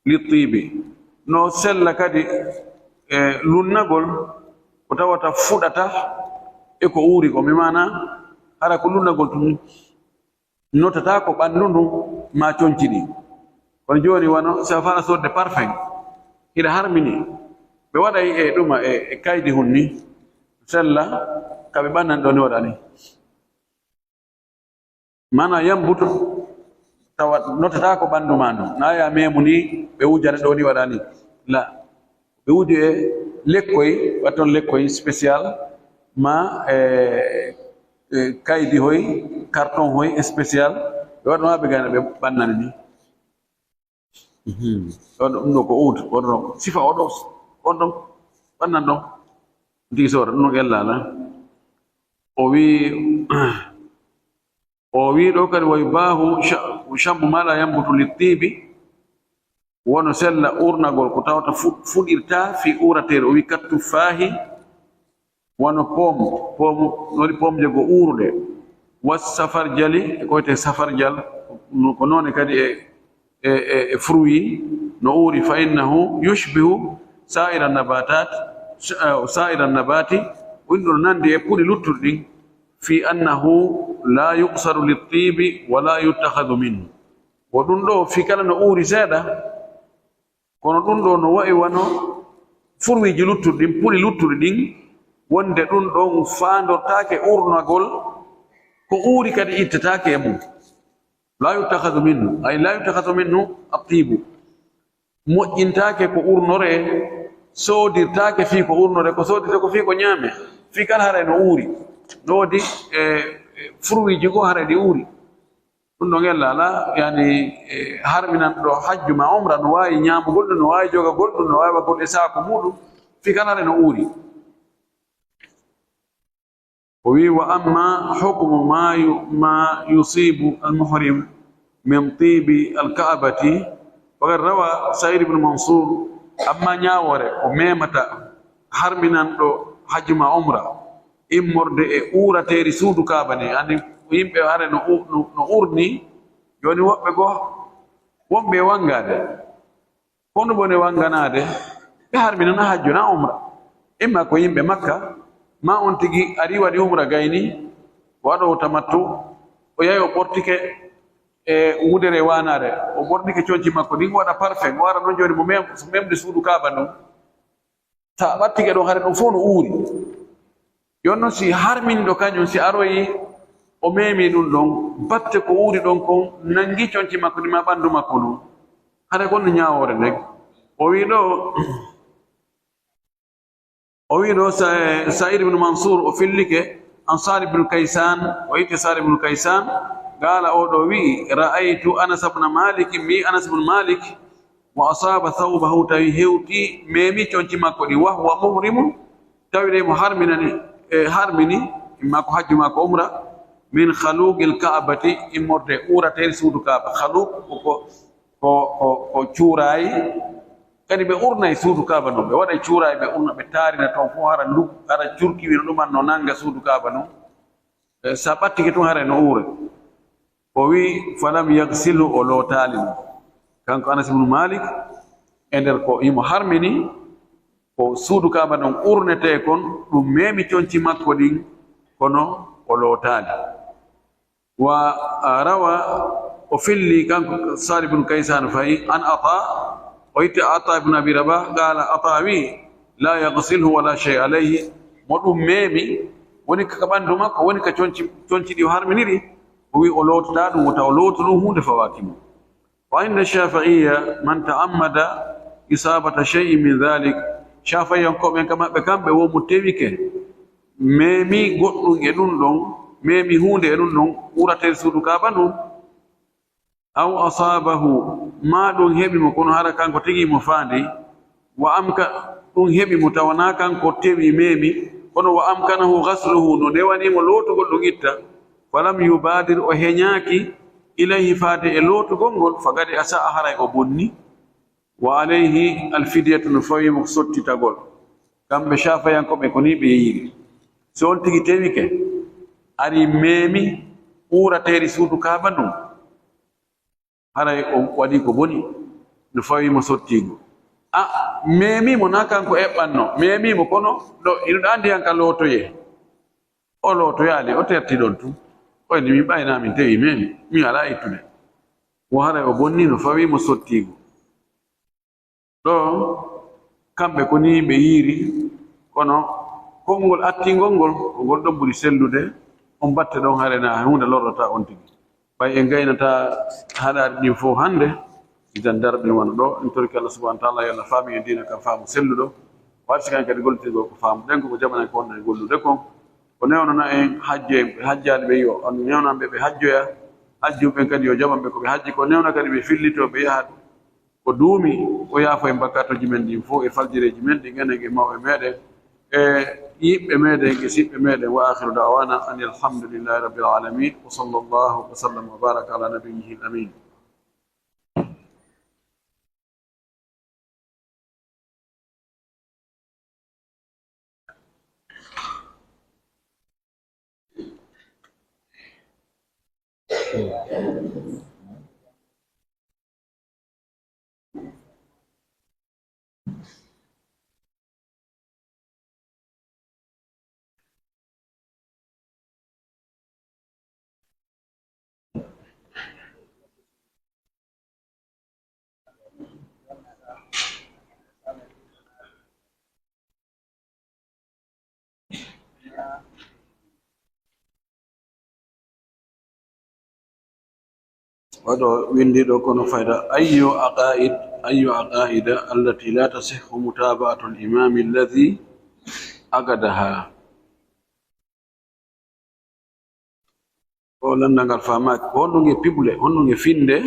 li tibi. No sella kadi, e lunnagol ko tawata fuɗata e ko uuri ko. Mi maana, hara ko lunnagol tun notata ko ɓandu ndu ma conci ɗi. Kono jooni wano si a fala sodde parfum, hiɗa harmini, ɓe waɗay e ɗuma e, e kaydi hun ni, sella ka ɓe ɓannan ɗo ni waɗani. Mana yambutu, tawa notata ko ɓandu ma ndu. Na ya memu ni, ɓe wujana ɗo ni waɗani. La. Ɓe wuji e lekkoy, watton lekkoy spécial, ma, e, e, kaydi hoy, carton hoy spécial, ɓe waɗa ma ɓe gana ɓe ɓannani ni. Mhm. Ɗon ɗum ɗo ko uud, wonno sifa o ɗo, on ɗon, ɓannan ɗon. Ndii sora, ɗum ɗon ella ala. O wi, o wi ɗo kadi, wa yubaahu sha-, shammu ma la yambutu littibi, wono sella urnagol ko tawata fu-, fuɗirta fi urateeri. O wi kattu faahi, wano pom, pom, no waɗi pomje go uuruɗe. Wa safarjali, e ko wiyetee safarjal, no, ko noone kadi e, e, e, e fruit, no uuri, fa innahu yushbihu sa'ira nabatat, sa-, sa'ira nabati, ɗum ɗon nandi e puɗi luttuɗi ɗin, fi annahu la yuqsadu littibi wa la yuttakhadhu minhu. Wo ɗum ɗo, fi kala no uuri seeɗa, kono ɗum ɗo no wa'i wano furwiiji luttuɗi ɗin, puɗi luttuɗi ɗin, wonde ɗum ɗon faandortaake urnagol, ko uuri kadi ittataake e mum. La yuttakhadhu minhu, ay la yuttakhadhu minhu attibu. Moƴƴintaake ko urnoree, soodirtaake fii ko urnoree, ko soodirtee ko fii ko ñaamee, fii kala haray no uuri. No woodi, e, e, furwiiji goo haray ɗi uuri. Ɗum ɗon ella alaa, yani, e, harminanɗo hajju maa umra no waawi ñaamugol ɗum, no waawi jogagol ɗum, no waawi waɗgol e saako muuɗum, fii kala haray no uuri. O wi, wa amma hukmu ma yu-, ma yusibu al-muhrim min tibi al-ka'bati, faqad rawa Sa'id ibn Mansur, amma ñaawoore o memata harminanɗo hajju maa umra immorde e uurateeri suudu Kaaba ndin. Anndi yimɓe hare no u-, no, no urni, jooni woɓɓe goo, wonɓe e wanngaade. Kono bone wannganaade, ɓe harminana hajju na umra. Imma ko yimɓe Makka, ma on tigi ari waɗi umra gayni, waɗoowo tamattu, o yahi o ɓortike e wudere waanaare, o ɓornike conci makko ɗin, o waɗa parfum, o ara non jooni mo mem-, memde suudu Kaaba ndun. Sa ɓattike ɗon, hare ɗon fof no uuri. Jooni noon, si harminiiɗo kañum, si aroyi, o meemi ɗum ɗon, batte ko uuri ɗon kon, nanngi conci makko ɗin, ma ɓanndu makko ndun. Hare kon no ñaawoore nden. O wii ɗo, o wii ɗo Sa-, Sa'id ibn Mansur, o fillike, an Sa'd ibn Kaysan, o itti Sa'd ibn Kaysan, qaala, o ɗo wii, ra'aytu Anas ibn Malik, mi Anas ibn Malik, wa asaaba thawbahu, tawi hewti, meemi conci makko ɗi, wa huwa muhrimun, tawi ɗe mo harminani, e harmini, imma ko hajju ma ko umra, min khaluqil Ka'bati, immorde uurateeri suudu Kaaba. Khaluq ko, ko, ko, ko, ko cuuraay, kadi ɓe urnay suudu Kaaba non, ɓe waɗay cuuraay, ɓe urna, ɓe taarina toon fof, hara ndu, hara curki wino ɗuman no nannga suudu Kaaba non. E, sa ɓattike tun, haray no uure. O wi, falam yagsilhu, o lootaali mo. Kanko Anas ibn Malik, e nder ko himo harmini, ko suudu Kaaba non urnetee kon, ɗum meemi conci makko ɗin, kono o lootaali. Wa, a, rawa, o filli kanko Sa'd ibn Kaysan fayi, an Ata, o itti Ata ibn Abi Rabah, qaala, Ata wi, la yagsilhu wala shay alayhi, mo ɗum meemi, woni ka ɓanndu makko, woni ka conci, conci ɗi o harminiri, o wi o lootataa ɗum, wota o lootu ɗum, huunde fawaaki mo. Wa inda Shafi'iyya man ta'ammada isabata shay'in min dhalik, Shafi'iyankooɓe ɓen ka maɓɓe kamɓe wo mo tewike, meemi goɗɗum e ɗum ɗon, meemi huunde e ɗum ɗon, uurateeri suudu Kaaba ndun, aw asabahu, maa ɗum heɓi mo, kono hara kanko tigi mo faandi, wa amka-, ɗum heɓi mo, tawa naa kanko tewi meemi, kono wa amkanahu ghasluhu, no newani mo lootugol ɗum itta, falam yubadir, o heñaaki, ilayhi, faade e lootugol ngol, faqad asaa, haray o bonni. Wa alayhi alfidyatu, no fawi mo sottitagol. Kamɓe Shafi'iyankooɓe ko nii ɓe yi'iri. So on tigi tewike, ari meemi uurateeri suudu Kaaba ndun, haray o waɗii ko boni, no fawi mo sottiigo. A, meemi mo, naa kanko eɓɓanno, meemi mo, kono ɗo, ino ɗo anndi han ka lootoyee. O lootoyaali, o terti ɗon tun. O inni, min ɓay naa min tewi meemi, min alaa ittude. Wo haray o bonni, no fawi mo sottiigo. Ɗo, kamɓe ko nii ɓe yi'iri, kono konngol attingol ngol, ko ngol ɗon ɓuri sellude, on batte ɗon haray na huunde lorrata on tigi. Ɓay en gaynataa haɗaari ɗin fof hannde, idan darɓe wano ɗo, en torike Allah subhanahu wa ta'ala yo Allah faamin en diina kan faamu selluɗo, warsi kan kadi gollitirgol ko faamuɗen, ko ko jaɓanen ko wonɗen gollude kon. Ko newnana en hajju en, ɓe hajjaali ɓe yo on newnan ɓe, ɓe hajjoya, hajjuɓe ɓen kadi yo jaɓan ɓe ko ɓe hajji, ko newna kadi ɓe fillito, ɓe yaha o duumi, o yaafo en bakkatuuji men ɗin fof e faljireeji men ɗin, enen e mawɓe meɗen, e yiɓɓe meɗen, e siɓɓe meɗen. Wa akhiru da'wana anil hamdulillahi rabbil alamin. Wa sallallahu wa sallam wa baraka ala nabiyyihil amin. Waɗo winndi ɗo kono fayda. Ayyu aqaid, ayyu aqaida allati la tasihhu mutaba'atu al-imam alladhi aqadaha. O lanndal ngal faamaaki. Ko honɗum e piɓle, honɗum e finnde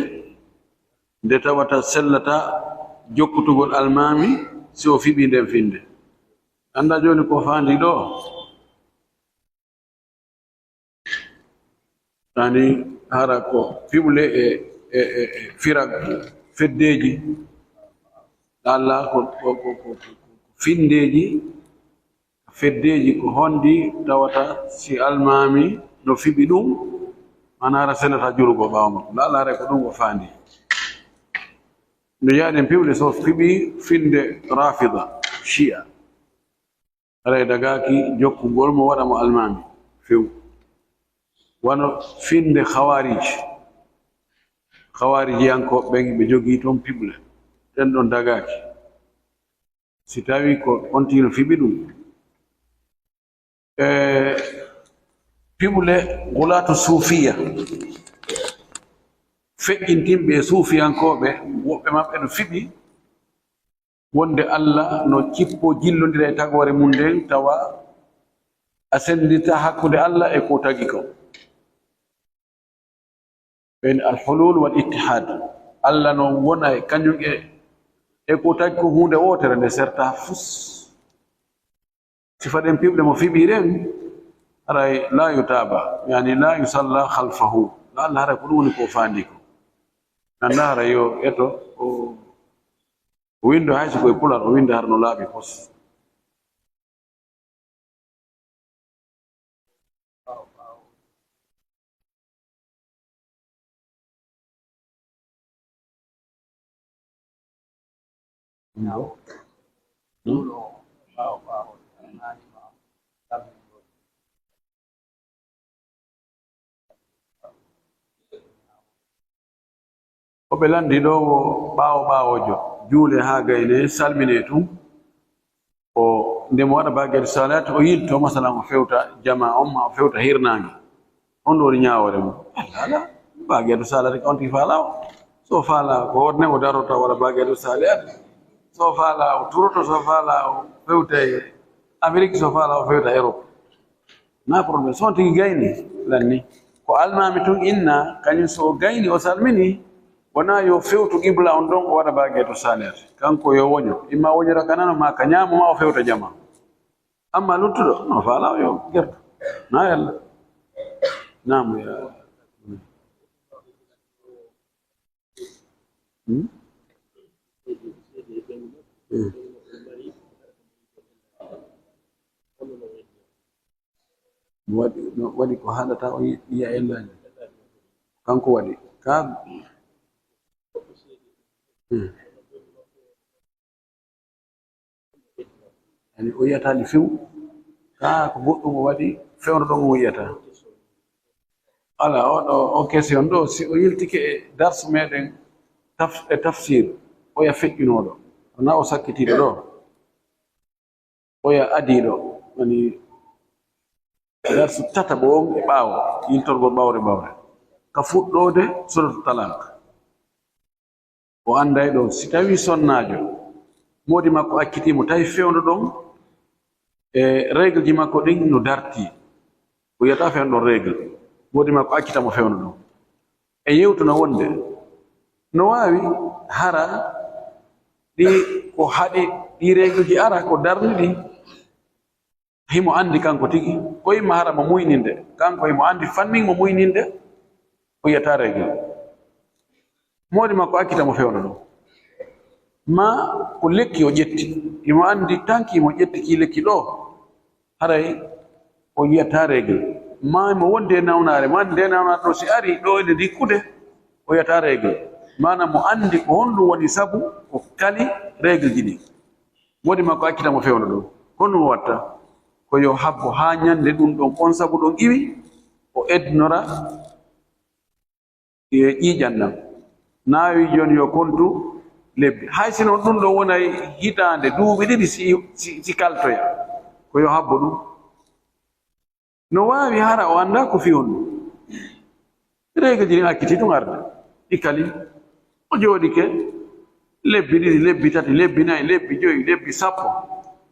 nde tawata sellata jokkutugol almaami si o fiɓii nden finnde? Anndaa jooni ko faandi ɗo? Ani hara ko piɓle e, e, e, e firak, feddeeji. Alla ko, ko, ko, ko, ko finndeeji, feddeeji ko honɗi tawata si almaami no fiɓi ɗum, maanaa hara sellata julugol ɓaawo makko. Laa, laa, haray ko ɗum o faandi. No yaaɗen piɓle so fiɓi finnde Rafida, Shi'a. Haray dagaaki jokkugol mo waɗa mo almaami few. Wano finnde Khawarij. Khawarijiyankooɓe ɓen ɓe jogii toon piɓle. Ɗen ɗon dagaaki. Si tawii ko on tigi no fiɓi ɗum. E piɓle gulaatu suufiya. Feƴƴintinɓe e suufiyankooɓe, woɓɓe maɓɓe no fiɓi wonde Alla no cippoo jillondira e tagoore mum nden, tawa a sennditaa hakkunde Alla e ko tagi kon. Ɓen alhulul wal ittihad. Alla no wona e kañum e, e ko tagi ko huunde wootere nde sertaa fus. Sifa ɗen piɓle mo fiɓi ɗen, haray la yutaba, yani la yusalla khalfahu. La Alla haray ko ɗum woni ko faandi ko. Annda haray yo eto o, o winndo hay so ko e pular, o winnda hara no laaɓi pos. Ko ɓe lanndi ɗo wo ɓaawo ɓaawoojo, juule haa gayne, salmine tun. O, nde mo waɗa baqiyatu salaat, o yilto, masalan, o fewta jamaa on, ma o fewta hirnaange. On ɗo woni ñaawoore mum. Alaa, alaa, baqiyatu salaat ko on tigi faalaa o. So faalaa, ko wonde o darota waɗa baqiyatu salaat. So faalaa, o turoto, so faalaa, o fewta e Amerik, so faalaa, o fewta Erop. Na problème. So on tigi gayni, lanni. Ko almaami tun inna, kañum so o gayni, o salmini, wonaa yo fewtu qibla on ɗon, o waɗa baqiyatu salaat. Kanko yo woño. Imma o woñora ka nano, ma ka ñaamo, ma o fewta jamaa. Amma luttuɗo, no faalaa o yo gerto. Na yalla. Naam, ya. Hmm? Hmm. Mo waɗi, no waɗi ko haɗata o yi-, yiya ellaaji. Kanko waɗi. Ka, hmm. Yani o yiyata ɗi few. Kaa ko goɗɗum o waɗi fewndo ɗon o yiyata. Ala, o ɗo, o question ɗo, si o yiltike e darsu meɗen taf-, e tafsir, oya feƴƴunooɗo, wona o sakkitiiɗo ɗo, oya adiiɗo, woni darsu tataɓo on e ɓaawo, yiltorgol ɓawre ɓawre. Ka fuɗɗoode Suratu Talaq. O annday ɗon, si tawii sonnaajo, moodi makko accitii mo, tawi fewndo ɗon, e règle ji makko ɗin no dartii, o yiyata fewndo ɗon règle, moodi makko accita mo fewndo ɗon. E yewtuna wonde, no waawi hara ɗi ko haɗi, ɗi reeguji ara ko darni ɗi. Himo anndi kanko tigi, ko yimma hara mo muyninde, kanko himo anndi fannin mo muyninde, o yi'ataa reegil. Moodi makko accita mo fewndo ɗum. Ma ko lekki o ƴetti, himo anndi tanki mo ƴetti ki lekki ɗo, haray o yi'ataa reegil. Ma mo wondi e nawnaare, ma nde nawnaare ɗo si ari ɗo ene dikkude, o yi'ataa reegil. Maana mo anndi ko honɗum woni sabu o kali reegilji ɗi. Moodi makko accita mo fewndo ɗum. Honɗum o watta? Ko yo habbo haa ñande ɗum ɗon, on sabu ɗon iwi, o eddinora e ƴiiƴan ɗan. Naawi jooni yo kontu lebbi. Hay si non ɗum ɗon wonay hitaande, duuɓi ɗiɗi si, si, si kaltoya. Ko yo habbo ɗum. No waawi hara o anndaa ko fii honɗum. Reegilji ɗin acciti tun arde. Ɗi kali. O jooɗike lebbi ɗiɗi, lebbi tati, lebbi nayi, lebbi joyi, lebbi sappo.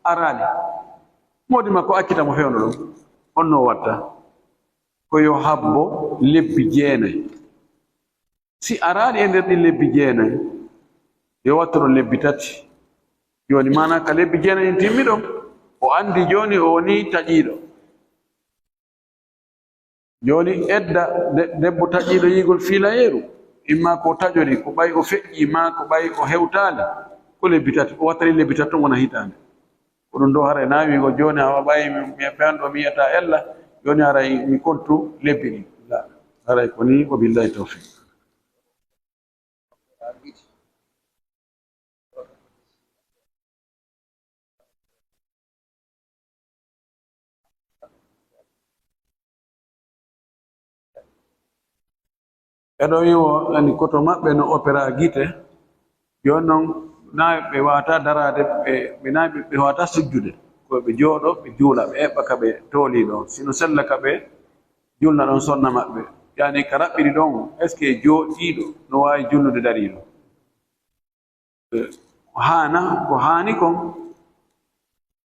Araali. Moodi makko accita mo fewndo ɗum. Honno o watta? Ko yo habbo lebbi jeenay. Si araali e nder ɗin lebbi jeenay, yo wattu ɗon lebbi tati. Jooni maana ka lebbi jeenay ɗin timmi ɗon, o anndi jooni o woni taƴiiɗo. Jooni edda de-, debbo taƴiiɗo yi'ugol fiilayeeru, imma ko o taƴori, ko ɓay o feƴƴi, maa ko ɓay o hewtaali, ko lebbi tati. O wattani lebbi tati ton wona hitaande. Ko ɗum ɗo haray na wi'ugol jooni awa ɓay mi, mi, mi anndo mi yi'ataa ella, jooni haray mi kontu lebbi ɗin. La, haray ko nii, wa billahi tawfiq. Ɓe ɗo wi'o ani koto maɓɓe no opera gite, jooni non na ɓe waata daraade, ɓe, ɓe na ɓe, ɓe waata sujjude, ko ɓe jooɗo, ɓe juula, ɓe eɓɓa ka ɓe tooli ɗon, si no sella ka ɓe julna ɗon sonna maɓɓe. Yani ka raɓɓiri ɗon, est-ce que jooɗiiɗo no waawi julnude dariiɗo? Eh, ko haana, ko haani kon,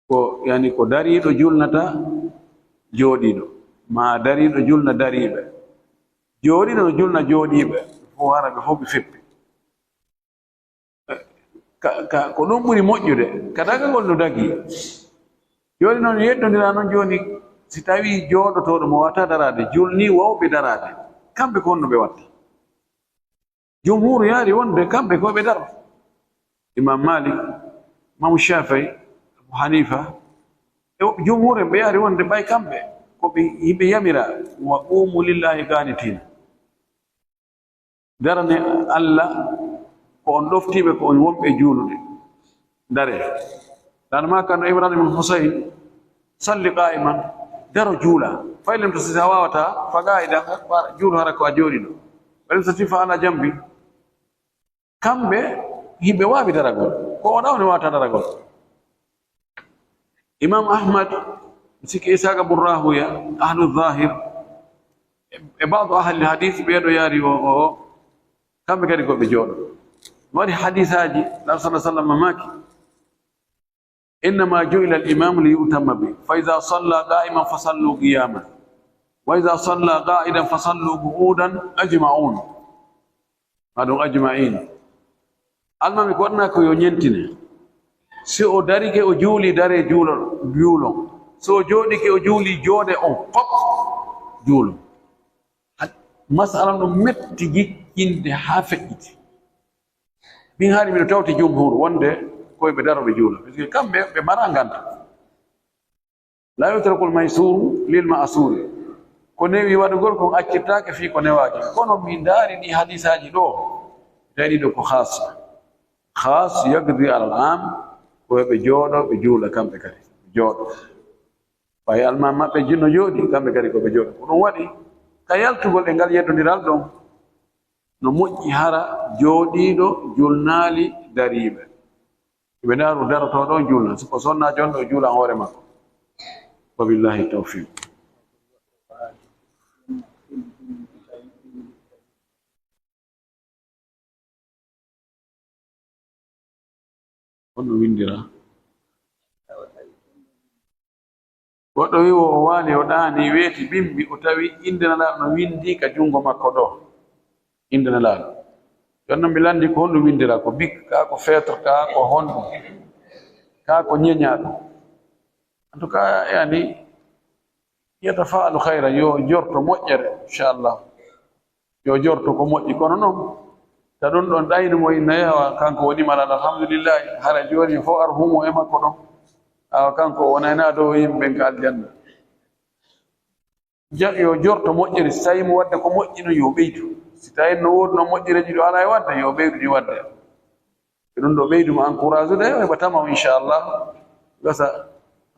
ko, yani, ko dariiɗo julnata jooɗiiɗo, maa dariiɗo julna dariiɓe. Jooɗiiɗo no julna jooɗiiɓe, fof hara ɓe fof ɓe feppi. Eh, ka, ka, ko ɗum ɓuri moƴƴude, ka dagagol no dagii. Jooni noon yeddondiraa noon jooni, si tawii jooɗotooɗo mo waawata daraade, julnii waawɓe daraade, kamɓe ko honno ɓe watta? Jumhuur yaari wonde kamɓe ko ɓe daro. Imam Malik, Imam Shafii, Abu Hanifa, e woɓɓe jumhuur en ɓe yaari wonde ɓay kamɓe ko ɓe, hiɓe yamira, "Wa qumu lillahi qanitina." Darane Allah ko on ɗoftiiɓe, ko on wonɓe juulude. Dare. Dan ma kan Imran ibn Husayn, "Salli qa'iman, daro juula. Fa in lam tastati, a waawataa, fa qa'idan, juulu hara ko a jooɗiiɗo. Fa in lam tastati, fa ala janbi." Kamɓe, hiɓe waawi daragol. Ko o ɗawni waawata daragol. Imam Ahmad, sikki Isaaqa bun Rahuya, ahlu Zahir, e, e ba'du ahli hadith, ɓee ɗo yaari o, o, o, kamɓe kadi ko ɓe jooɗo. Waɗi hadisaaji, Nabi sallallahu alaihi wasallam maaki, "Innama ju'ila al-imamu li yu'tamma bi, fa iza salla qa'iman fa sallu qiyaman, wa iza salla qa'idan fa sallu qu'udan ajma'un." Maa ɗum ajma'in. Almaami ko waɗanaa ko yo ñentine. Si o darike o juuli, daree juulon, juulon. Si o jooɗike o juuli, jooɗe on fof juulon. Hat-, masala no metti jiccinde haa feƴƴiti. Min haali mino tawti jumhur wonde ko ɓe daro ɓe juula. Parce que kamɓe ɓe mara nganta. "La yutrakul maysuru lil ma'suri." Ko newi waɗugol kon accirtaake fii ko newaaki. Kono min ndaari ɗi hadisaaji ɗo, tawi ɗo ko khassa. Khas yaqdi alal am, ko ɓe jooɗo, ɓe juula kamɓe kadi. Ɓe jooɗo. Ɓay almaami maɓɓe jinno jooɗi, kamɓe kadi ko ɓe jooɗo. Ko ɗum waɗi, ka yaltugol e ngal yeddondiral ɗon, no moƴƴi hara jooɗiiɗo julnaali dariiɓe. Ɓe ndaaru darotooɗo on julna, si ko sonnaajo on ɗo juula hoore makko. Wa billahi tawfiq. Honno winndira? Goɗɗo wi'i o waali, o ɗaani, weeti, bimbi, o tawi innde Nelaaɗo no winndii ka junngo makko ɗo. Innde Nelaaɗo. Jooni noon mi lanndii ko honɗum winndiraa, ko bic, kaa ko feutre, kaa ko honɗum, kaa ko ñeñaaɗo. En tout cas, yani, yatafa'alu khayran, yo jorto moƴƴere, inchallah. Yo jorto ko moƴƴi, kono noon, ta ɗum ɗon ɗaynu mo inna yawa, kanko woni malal, alhamdulillahi, hara jooni fof ar humo e makko ɗon. Awa kanko o wonayna dow yimɓe ɓen ka aljanna. Ja-, yo jorto moƴƴere, si tawi mo wadde ko moƴƴi noon, yo ɓeydu. Si tawi no woodi noon moƴƴereeji ɗo alaa e wadde, yo ɓeydu ɗi wadde. E ɗum ɗo ɓeydu mo encourage ude, o heɓa tama o, inchallah, gasa,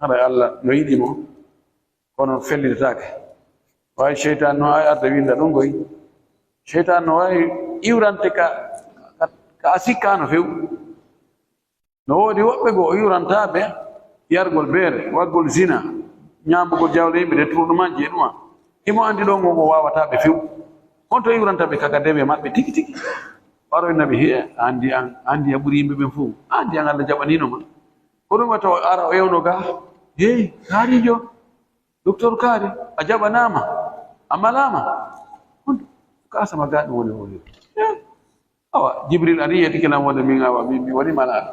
hara Allah no yiɗi mo, kono fellitataake. Waawi seytaan no ay arde winnda ɗum koy. Seytaan no waawi iwrante ka, ka, ka a sikkaano few. No woodi woɓɓe goo o iwranta ɓe yargol beere, waɗgol zina, ñaambugol jawle yimɓe, détournement ji e ɗuma. Himo anndi ɗon ngo ngo waawataa ɓe few. Honto iwranta ɓe kaka dewe maɓɓe tigi tigi? Waro inna ɓe, "Hiye, a anndi an, a anndi a ɓuri yimɓe ɓen fow. A anndi an Allah jaɓaniino ma." Ko ɗum watta o ara o ewno ga, "Hey, kaarijo, Docteur Kaari, a jaɓanaama, a malaama." Honto ka asama ga ɗum woni woni. Eh, awa, Jibril ari yettike lan wonde min awa, min mi woni malaaɗo.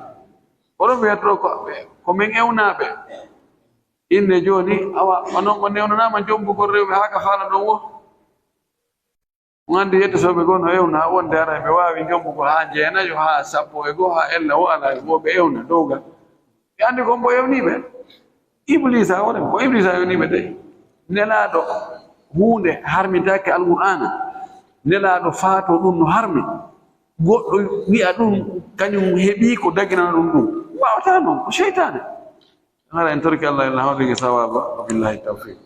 Oɗon wiyata ɗo ko, ko min ewnaaɓe. Inne jooni, awa, onon on ewnanaama jombugol rewɓe haa ka faala ɗon wo. On anndi yettotooɓe goo no ewna, wonde ara ɓe waawi jombugol haa jeenayo, haa sappo e goo, haa ella wo alaa e goo, ɓe ewna dowgal. Ɓe anndi ko mbo ewniiɓe. Ibliisa hoore, ko Ibliisa ewniiɓe de. Nelaaɗo huunde harmintaake Alqur'aana. Nelaaɗo faato ɗum no harmi. Goɗɗo wi'a ɗum, kañum heɓii ko daginana ɗum ɗum. Waawataa noon, ko seytaane. Hara en torki Allah illa hawdigi sawaaba, wa billahi tawfiq.